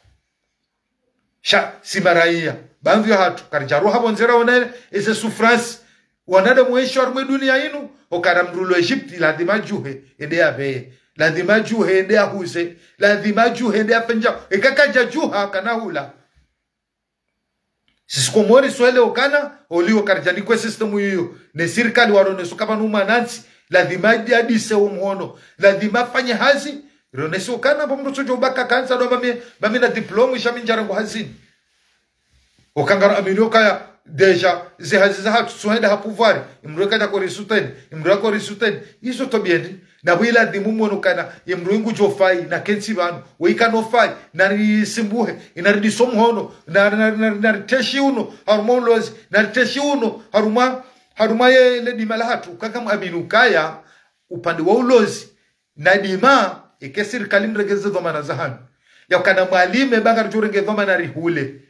Sha, si maraiya, pvandru ya hatru, karidja roha pvondze raona eze souffrance wanadamu weshao harumwa eduniya inu, okana mdru ulo Egypte, ladhimu adjuhe, ende yaveye, ladhimu adjuhe, ende yahuze, ladhimu adjuhe, ende yafanye ndjau, eka kadja djuha, kana hula. Sisi Komori swele okana, oliwo karidja nikwe système iyo, ne sirikali waroneso kapvanu mwanantsi, ladhimu adjadise omhono, ladhimu afanye hazi, ronese okana, pvo mdru tsodjo ubaka kantsa ndo mami, mami na diplôme, sha mi ndjarengo hazini. Oka ngaro amini okaya, déjà, ze hazi za hatru, tsuhenda ha pouvoir, emdru eka dja kori soutenir, emdru akori soutenir, izo to bien, na pvo iladhimu mwone okana, emdru ingu djo fai, na kentsi pvanu, we ikano fai, na risimbuhe, ina ridise omhono, na, na, na, na riteshi uno, harumwa ulozi, na riteshi uno, harumwa, harumwa ye le dima la hatru, kaka mwamini okaya, upande wa ulozi, na dima, eke sirikali mrenge ze dhwamana za hanyu. Ya okana mwalime ba ngaridjo renge dhwamana rihule.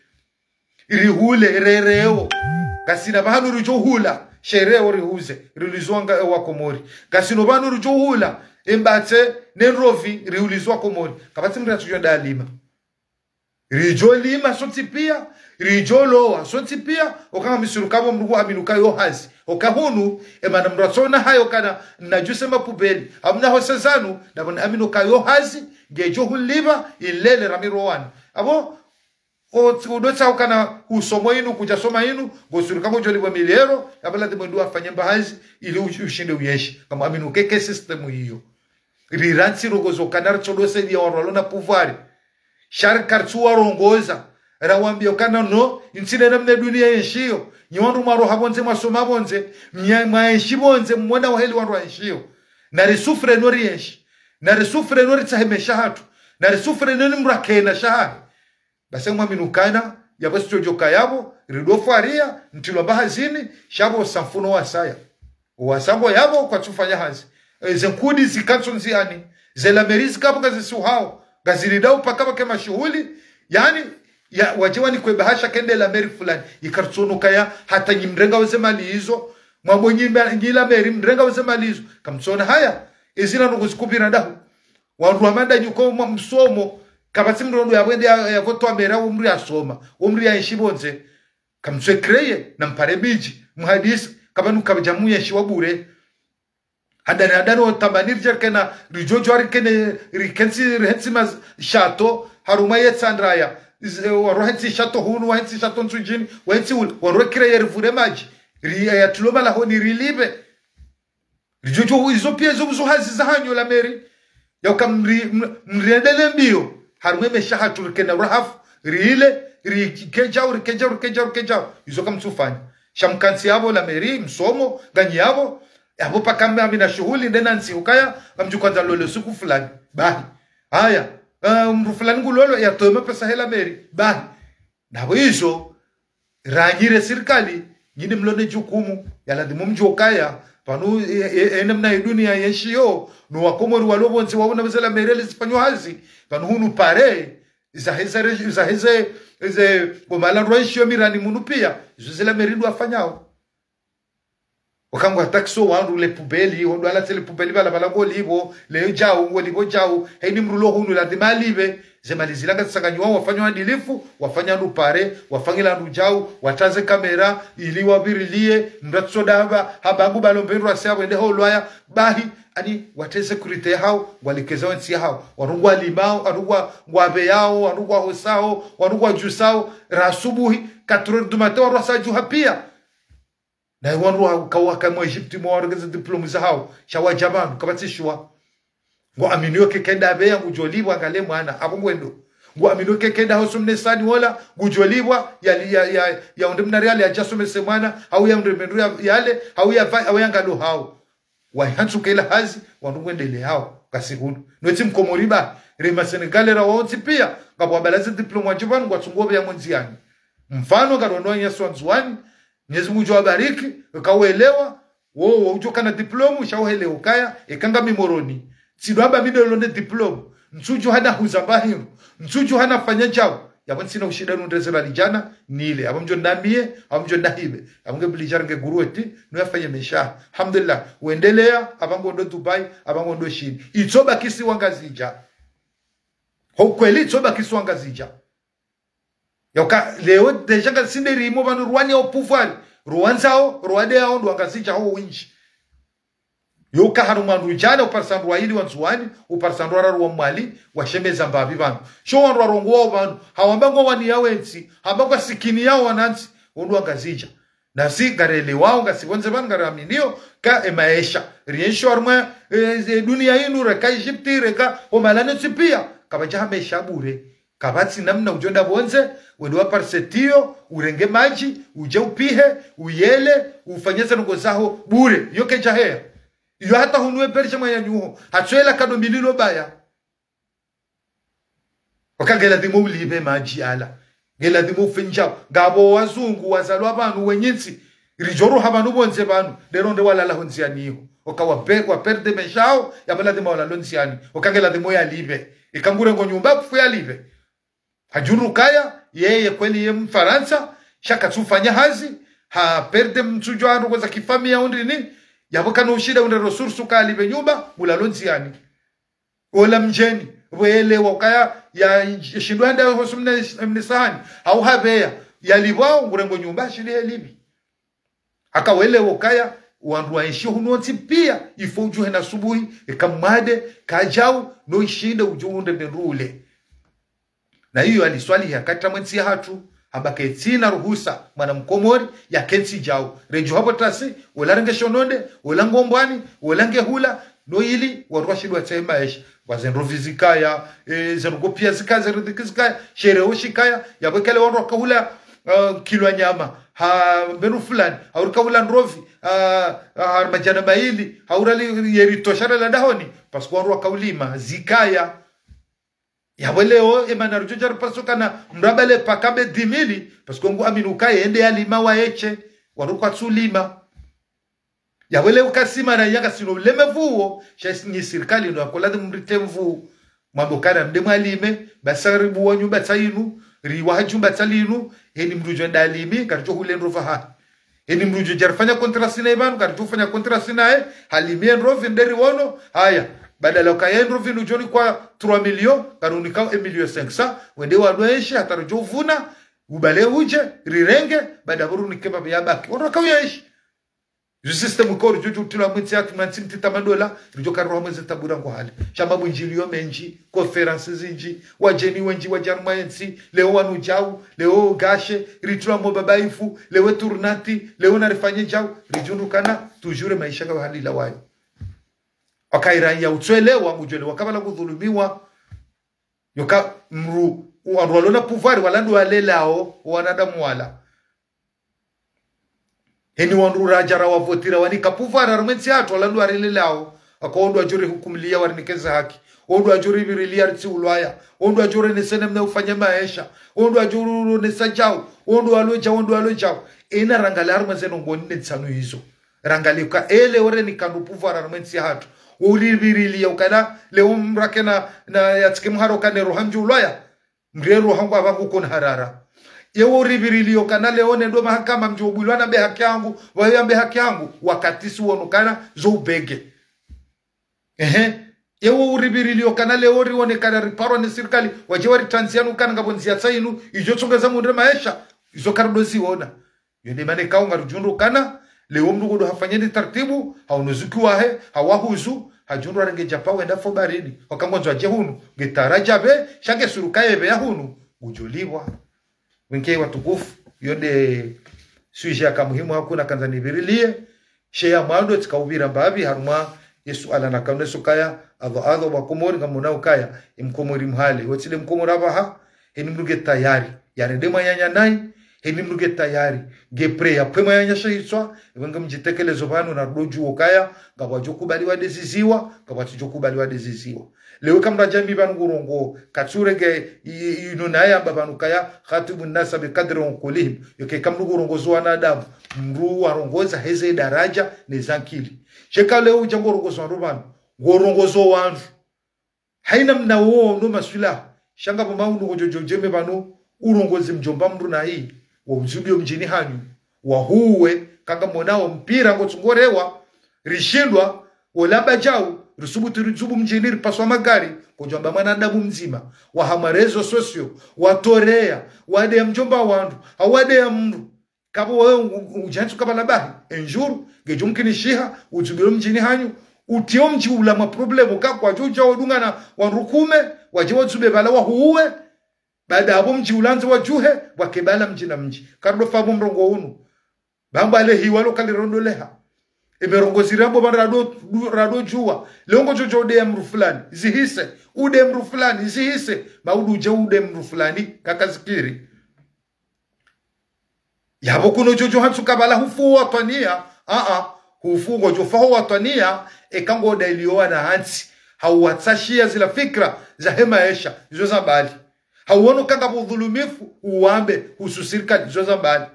Rihule, rereo. Ngasina pvahanu ridjo hula, shereo rihuze, riulizwa nga, wa Komori. Ngasina pvahanu ridjo hula, embatse, ne ndrovi, riulizwa Komori. Kapvatsi mdru atsudjo enda alima. Ridjo lima sontsi piya, ridjo lowa sontsi piya, oka ngami suru kapvo mdru amini okaya yo hazi. Oka hunu, emana mdru atsona hayo kana, na djuse mapubeli, amna hose zanu, na pvo amini okaya yo hazi, ngedjo hulipva, ilele ramirowana. Apvo, o, udotsa okana husomo inu, kudja soma inu, ngo suru kango djo lipvwa mili ero, yapvo ladhimu ndo afanye mba hazi, ili ush-, ushinde uyenshi. Kamwamini okeke système iyo. Riransi rongozo okana ritsodose liya wandru walo na pouvoir. Sha ri karitsuwarongoza. Rawambiya okana no, intsi nena mne duniya yenshiyo. Nyi wandru mwaroha pvondze, mwasoma pvondze, mnya, mwayenshi pvondze, mwona waheli wandru waenshiyo. Na risouffre no riyenshi. Na risouffre no ritsahe maesha hatru. Na risouffre no ni mdru akena shahahe. Basi mwamini okana, yapvo sitsodjoka yapvo, ridofwariya, ntrilwa mba hazini, sha pvo sa mfuno wasaya. Owasa ngo yapvo kwatsufanya hazi. Eze nkudi zikantso ndziani, ze lameri zikapvo ngazisuhao, ngaziridao paka pvake mashuhuli, yaani, ya, wadje wanikwe bahasha kende lameri fulani, ikaritsono okaya, hata nyi mrengao ze mali izo, Mwambo nyi ma-, nyi la mairie mrenga weze mali izo. Kamtsona haya. Ezila ndrongoo zikupvira daho. Wandru wa mada nyuko mwa msomo. Kapvatsi mndru ndo yapvo ende ya, yapvo towa mera umri yasoma. Umri yaenshi pvondze. Kamtsu créer, nampare midji. Muhadisi. Kapvanu kapvadja muenshi wa bure. Handani, handani, o tambani ridje rikena, ridjodjo rikene, rikentsi, rihentsi ma château, harumwa ye Tsandraya. Ize, waro hentsi château hunu, wahentsi château Ntsudjini, wahentsi ule, waro créer rivure madji. Ri, eh, yatulo malahoni rilipve. Ridjodjo, izo pia izo, izo hazi zahanyu la mairie. Yauka mri-, m-, mriendele mbio. Harumwa ye maesha hatru rikena urahafu. Riile, rikejao, rikejao, rikejao, rikejao. Izo kamtsufanya. Sha mkantsi yapvo la mairie, msomo, nganyi yapvo. Yapvo paka mna mina shuhuli, ndena ntsi hukaya, ngamdjo kwandza lole siku fulani. Bahi. Haya, eh, mndru fulani ngulolo, yatowe mapesa he la mairie. Bahi. Napvo izo, ranyire sirikali, nyinyi mlo ne jukumu, ya lazimu mdjuwe ukaya, pvanu, e, e, e, namna ye dunia yenshio, no wakomori walo pvondze waona pvweze la mairie lizifanyao hazi, pvanu hunu pare, iza heze, iza heze, ize, bo mahala ndrwa yenshio mirani munu pia, izo ze la mairie ndo wafanyao. Wakangwa taxer wandru le poubelle, wandru walatse le poubelle pvala pvala ngolipvo, le djau, ngolipvo djau, heni mndru lo hunu lazima alipve, ze mali zila ngazitsanganyiwa, wafanya uadilifu, wafanya ndru pare, wafanyila ndru djau, watraze kamera, ili wavirilie, mndru atsoda hamba, hamba ngu balo mbe ndru ase apvo ende ho ulwaya, bahi, ani, watreze sécurité yahao, ngwalikeza wentsi yahao, wandru ngwalimao, wandru ngwa, ngwapveyao, wandru ngwahosao, wandru ngwadjusao, ra asubuhi, quatre heures du matin, wandru wasa djuha pia. Na wandru wa, ka waka mwa Egypte mwa warenge ze diplôme zahao, sha wadja pvanu, kapvatsi shuwa. Ngwaaminio ke kenda apveya ngudjolipvwa ngale mwana, apvo ngwendo. Ngwaaminio ke kenda hosoni mwa sani wola, ngudjolipvwa, ya, ya, ya, ya onde mna riali yadja somese mwana, hau ya onde mendru ya, yale, hau ya pva-, hau ya ngalo hao. Wahantsu kela hazi, wandru ngwendeleao, ngasi hunu. Notsi mkomori ba, rema Sénégal ra wontsi pia, ngapvo wabala ze diplôme wadje pvanu, ngwatsungo pveya mondziani. Mfano, ngarono nyaswa Ndzuwani, Mwenyezi Mungu ngudjo wabariki, eka welewa, wo, wo udjo kana diplôme, sha uhelewa ukaya, eka ngami Moroni. Tsi ndo amba mi ndo lo ne diplôme, ntsudjuha na huza mba hindru, ntsudjuha na fanya djau, yapvo ntsina ushinda nundreze pvali djana, nile, apvo mdjo namiye, apvo mdjo nahibe, apvo nge pvili djara nge guruweti, no yafanye maesha. Alhamdulillah, wendeleya, apvo ngondo Dubai, apvo ngondo Shini. Itso bakisi wa Ngazidja. Ho kweli itso bakisi wa Ngazidja. Yauka, leo, déjà ngasi nde rimo pvanu rwani ya o pouvoir, rwandzao, rwadeyao, ndo wa Ngazidja ho windji. Yauka harumwa ndru djana, uparisa ndru waili wa Ndzuwani, uparisa ndru wararu wa Mwali, washemeza mbapvi pvanu. Sho wandru warongoao pvanu, hawamba ngwawaniya wentsi, hamba ngwasikiniyao wanantsi, wo ndo wa Ngazidja. Nasi ngarelewao, ngasi pvondze pvanu ngaraminio, ka e maesha. Rienshio harumwa, e, e, dunia inu, reka Egypte, reka, o mahala notsi pia, kapvadja ha maesha bure. Kapvatsi namna udjo enda pvondze, wende waparise tiyo, urenge madji, udje upihe, uyele, ufanye ze ndrongoo zaho, bure, yo kedja heya. Iyo hata hunu we Belgique mwa ya nyuho, hatsoela kado mililo baya. Oka nge ladhimu ulipve madji yala. Nge ladhimu ufe ndjau. Ngapvo wazungu, wazalwa pvanu, wenyintsi. Ridjo ruha pvanu pvondze pvanu, leo nde walala ho ndziani iho. Oka wape-, waperde maesha yao, yapvo ladhimu walale ho ndziani. Oka nge ladhimu yalipve. Ika ngurengo nyumba kufu yalipve. Hadjuru kaya, yeye kweli ye Mfarantsa, sha katsufanya hazi, haperde mtsudjo ndrongoo za kifamiya undrini, yapvo kana ushinda unde ressource ukalipve nyumba, ulale ho ndziani. Ola mdjeni, pvo yelewa ukaya, ya, yashindwa hende hosoni mwa mna, mna sahani, hau hapveya, yalipvwao, ngurengo nyumba, shili helipvi. Aka welewa ukaya, wandru waenshio hunu wontsi pia, il faut udjuhe na subuhi, eka mwade, kadjau, no ishinde udjo unde mendru ule. Na iyo aliswalihi yakatra mwentsi yahatru, hamba ketsina ruhusa, mwana mkomori, yakentsi djau. Redjo hapvo tasi, ola renge shononde, ola ngombwani, ola nge hula, no ili, wandru washindwa tsahe maesha. Ngwa ze ndrovi zikaya, e, ze ndrongoo pia zikaya, ze riziki zikaya, shereo shikaya, yapvo kale wandru wakahula, ah, kilo ya nyama, ha, mbenu fulani, hau rikahula ndrovi, ah, ah, madjana mayili, hau rali yeritosha rala dahoni, parce que wandru wakaulima, zikaya. Yapvo leo, emana rudjo djari parce que kana mraba le paka be dix mille, parce que ngu amini ukaya ende yalima wa eshe, wandru kwatsulima. Yapvo leo ukasima na yaka sino uleme pvuwo, sha isi nyi sirikali ndo yakola dhi mrite mvu. Mwambo kana mde mwalime, basi ribuwa nyumba tsa inu, riwaha jumba tsa linu, heni mndru djo enda alimi, karidjo hule ndrovi hahe. Heni mndru udjo djarifanya contrat sinaye pvanu, karidjofanya contrat sinaye, halimie ndrovi nderi wono, haya. Badala ukaya ndrovi nudjoni kwa trois millions, karunika un million cinq cents, wende wandru waenshi, hata ridjo vuna, ubale udje, rirenge, baada pvo runike mapve yabaki. Wandru waka uyaenshi. Yo système ikao ridjo djo utila mwentsi yatru, mwentsi mtiti madola, ridjo karoha mweze tabura ngo hale. Sha mabundjilio mendji, conférence zindji, wadjeni wendji wadja harumwa yentsi, leo wanu djau, leo gashe, ritula mo babaifu, leo tournante, leo narifanye djau, ridjundru kana, toujours maesha kayo hali la wayo. Wakaira ya utswelewa, mudjwelewa, kabla kudhulumiwa, yoka mndru, wandru walona pouvoir, wala ndo walelao, wanadamu wala. Heni wandru radja rawavotira wanika pouvoir harumwa entsi yatru, wala ndo warilelao. Aka wandru wadjo rihukumulia warinike ze haki. Wandru wadjo ripvirilia ritsi ulwaya. Wandru wadjo ronesa namna ufanya maesha. Wandru wadjo ronesa djau. Wandru walo djau, wandru walo djau. Ena rangalia harumwa ze ndrongoo nne ntsanu izo. Rangalia uka ele ore nika ndo pouvoir harumwa entsi yahatru. Uripvirilia ukana leo mndru akena na yatsike mharo kane roha mdji ulwaya. Mndru ye roha ngu apvangu kona harara. Yewo uripvirilia ukana leo nende mahakama mdjo ubwilwa nambe haki yangu, wayo yambe haki yangu, wakati si wono kana zo ubege. Ehe. Yewo uripvirilia ukana leo rione kana riparwa ni sirikali, wadje waritanzia nu kana ngapvo ndzia tsa inu, idjo tsongeza mundre maesha, izo karido ziona. Yo nde mana ikao ngaridjundru kana, leo mndru kodo hafanya ni taratibu, haunuzuki wahe, hawahuzu, hadjundru harenge djapa wenda fo baharini. Waka ngwandzo adje hunu, nge taradja pve, sha nge suruka ye pve ya hunu, udjo lipvwa. Wenge watukufu, yo nde sujet yaka muhimu hakuu nakandza nipvirilie, she ya mwando tsika upvira mbapvi, harumwa ye suala naka uneso kaya, adho adho wa Komori ngamona ukaya, ye mkomori mhale, wetsile mkomori apvaha, heni mndru nge tayari, yarende mwananya nayi, heni mndru nge tayari, nge prêt yapve mwananya she hitswa, ewe nge mdjitekelezo pvanu na ndo djuo kaya, ngapvwadjo kubaliwa nde ziziwa, ngapvwatsudjo kubaliwa nde ziziwa. Leo eka mndru adja mi pvanu ngurongoa, katsurenge, i-, i-, inu naye amba pvanu kaya, khatibu nnasa bikadri uqulihim, yoke eka mndru ngurongozo wanadamu, mndru warongoza heze daradja, ne zankili. Sheka leo udja ngorongozo wandru pvanu, ngorongozo wandru. Haina mna wo no maswila. Sha ngapvo maudu ngodjo djo djeme pvanu urongozi mdjomba mndru nayi. Wa udzubio mdjini hanyu. Wahuwe, kangamonao mpira ngotsungorewa. Rishindwa, olamba djau, risubutu ridzubu mdjini ripaswa magari, ngodjo amba mwanadamu mdzima. Waha ma réseaux sociaux, watorea, wadeya mdjomba wandru, hawadeya mndru. Kapvo wewe u-, u-, udjantsu kapvala bahi, un jour, ngedjo mkinishiha, udzubilo mdjini hanyu, utio mdji ula ma problème, ka kwadjo udja wadungana wandru kume, wadje wadzube pvala wahuwe, baada apvo mdji ulandze wadjuhe, wake pvala mdji na mdji. Karido famo mrongo unu. Bamba ale hiwa lo kalirondoleha. Eme rongozi rambo pvanu rado, du-, rado djuwa. Leo ngodjo djo udeya mndru fulani, zihise. Udeya mndru fulani, zihise. Maudu udje udeya mndru fulani, kakazikiri. Yapvo kuno djo djo hantsu kapvala hufu watwaniya, a-a, hufu ngodjo fa ho watwaniya, eka ngoda iliyo wana hantsi, hauwatsashiya zila fikira, zahe maesha, izo za mbali. Hauwono kangapvo udhulumifu, uwambe, husu sirikali, izo za mbali.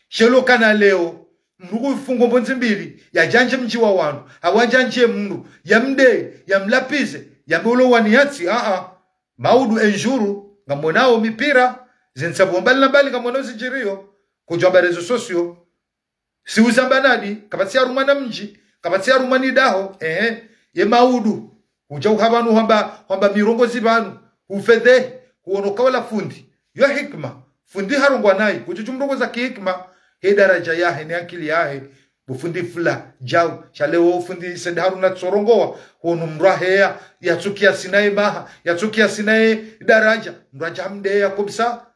Shelo kana leo, mndru kufungo mbondzi mbili, yadjandje mdji wa wandru, hawadjandje mndru, yamdeye, yamlapvize, yambe ulo wani yatsi, a-a. Maudu un jour, ngamonao mipira, zentsa pvo mbali na mbali ngamonao zidjiriyo, kudjwa ba réseaux sociaux. Si uzamba nadi, kapvatsi harumwa na mdji, kapvatsi harumwa ni daho, ehe, ye maudu, udja uha pvanu hwamba, hwamba mirongozi pvanu, ufedhehi, huwono kawala fundi, yo hikima, fundi harongoa nayi, kudjudju mrongoza kihikima, he daradja yahe, ne ankili yahe, bo fundi fula, djau, sha leo fundi Said Haruna tsorongoa, huwono mndru aheya, yatsukia sinaye maha, yatsukia sinaye daradja, mndru adja hamdeya kobisa.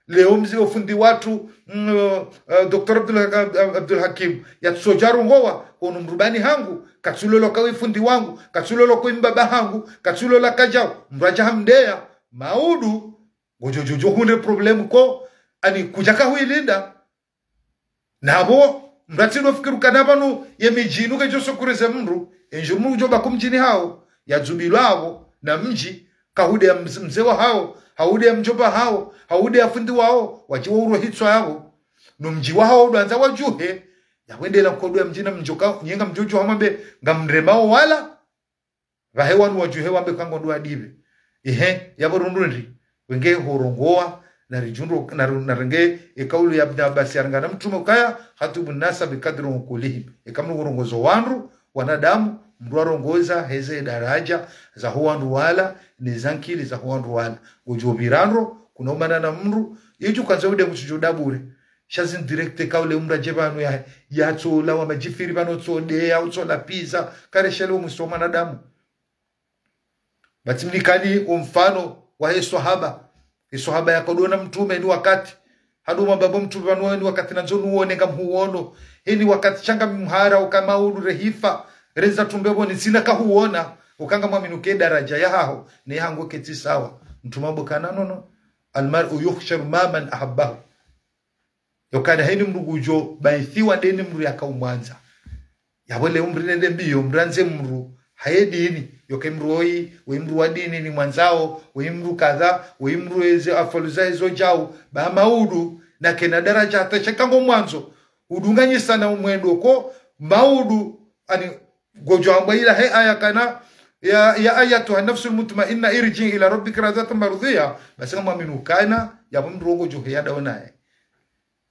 Leo mze ofundi watru, mm, eh, Docteur Abdul, Ab-, Abdul Hakim, yatsodja rongoa, huwono mndru bani hangu, katsulolo kawi fundi wangu, katsulolo kawi mbaba hangu, katsulolo kadjau, mndru adja hamdeya, maudu, ngodjo djo djo hundre problème ko, ani kudjaka huilinda, napvo, mndru atsindo fikiri ukana pvanu ye midjini ngedjo sokurize mndru, un jour mndru udjo baki mdjini hawo, yadzubilwa apvo, na mdji, kahudeya mz-, mze wahawo, hahudeya mdjomba hawo, hahudeya fundi wawo, wadji wa urohitswa yapvo. No mdji wahawo udjwandza wadjuhe, yawendela nkodo ya mdji na mdjoka, nyenga mdjodjo hamwambe, ngamremao wala, pvahe wanu wadjuhe wambe kango ndo adipve. Ehe, yapvo rundru ndri, wenge hurongoa, Naridjundro, naru-, narenge ekaulu ya Ibn Abbas yaringana mtrume ukaya, "Khatibu nnasa bikadri uqulihim." Eka mndru urongozo wandru, wanadamu, mndru arongoza heze daraja zaho wandru wala, ne zankili zaho wandru wala. Ngodjo pvirandro, kuna umana na mndru, yedju kandza ude mutsu djo dabure. Sha zini direct kaule mndru adje pvanu ya, yatsola wa madjifiri pvanu tso de, ya utsola pizza, kareshele umwiso mwanadamu. Batsi mnikani omfano wahe swahaba. Eswahaba yakodona mtrume ni wakati. Hadu mababo mtrume pvanu ni wakati nandzo nuone ngamhuono. Heni wakati shanga mhara uka maudu rehifa. Reza tumbe pvoni tsina kahuona. Ukanga mwaminu ke daraja yahaho. Ne hango ketsi sawa. Mtrume abokana nono. Almar'u yuhsharu ma'a man ahabbahu. Yokana heni mndru ngudjo baithiwa ndeni mndru yakaumwandza. Yapvo le umri nende mbiyo, mndru andze mndru, haye dini, yoke mndru oyi, we mndru wa dini nimwandzao, we mndru kadha, we mndru eze afalu zahe zo djau, ba maudu, na kena daraja hata shaka ngomwandzo, udunganyisa na umwendo ko, maudu, ani, ngodjo ambwa ila he aya kana, ya, ya ayyatuha nafsul mutma'inna irji'i ila rabbiki radiyatan mardiyya, basi ngamwaminu kana, yapvo mndru ngodjo heya dawo naye.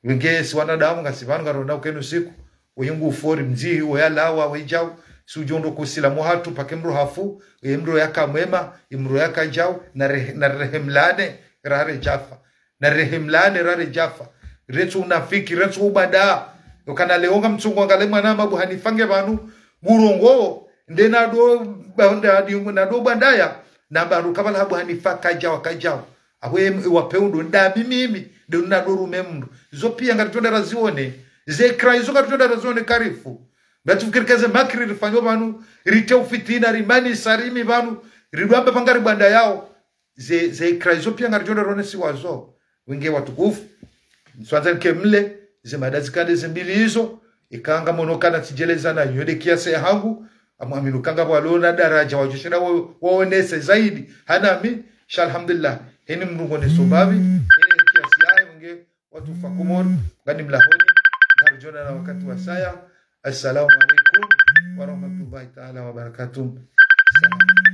Wenge si wanadamu ngasi pvanu ngarona ukenu siku. Oyi ngu ufori mdzihi, oyi alawa, oyi djau. Si udjo ndo kusila mwahatru pake mndru hafu, oyi mndru yaka mwema, oyi mndru yaka djau, na re-, na rehemlane, rare djafa. Na rehemlane, rare djafa. Retsu unafiki, retsu ubanda. Yokana leo ngamtsungo ngale mwana Abu Hanifa nge pvanu, ngurongo, nde nado, ba-, nda-, nado bandaya, na baru kabala Abu Hanifa kadjau, kadjau. Awe, wape undo ndami mimi, nde unado rume mndru. Zo pia ngaritondera zione. Ze ikra izo ngaritondera zione karifu. Ngatifikiri keze makri rifanyo pvanu, rite ufitina, rimani sarimi pvanu, ridwamba pvanga ribanda yao. Ze, ze ikra izo pia ngaritondera one siwazo. Wenge watukufu. Nswanza nke mle, ze mada zikande ze mbili izo, ikanga mono kana tsidjeleza na yode kiasi ya hangu, amwaminu kanga pvwalo na daraja wadjo shinda wa-, waonese zaidi. Hanami, sha alhamdulillah. Heni mndru ngoneso mbapvi, heni kiasi yahe, wenge watukufu wa Komori, ngani mlahoni, ngaridjo onana wakati wasaya. Assalamu alaikum wa rahmatullahi ta'ala wa barakatuh. Salam.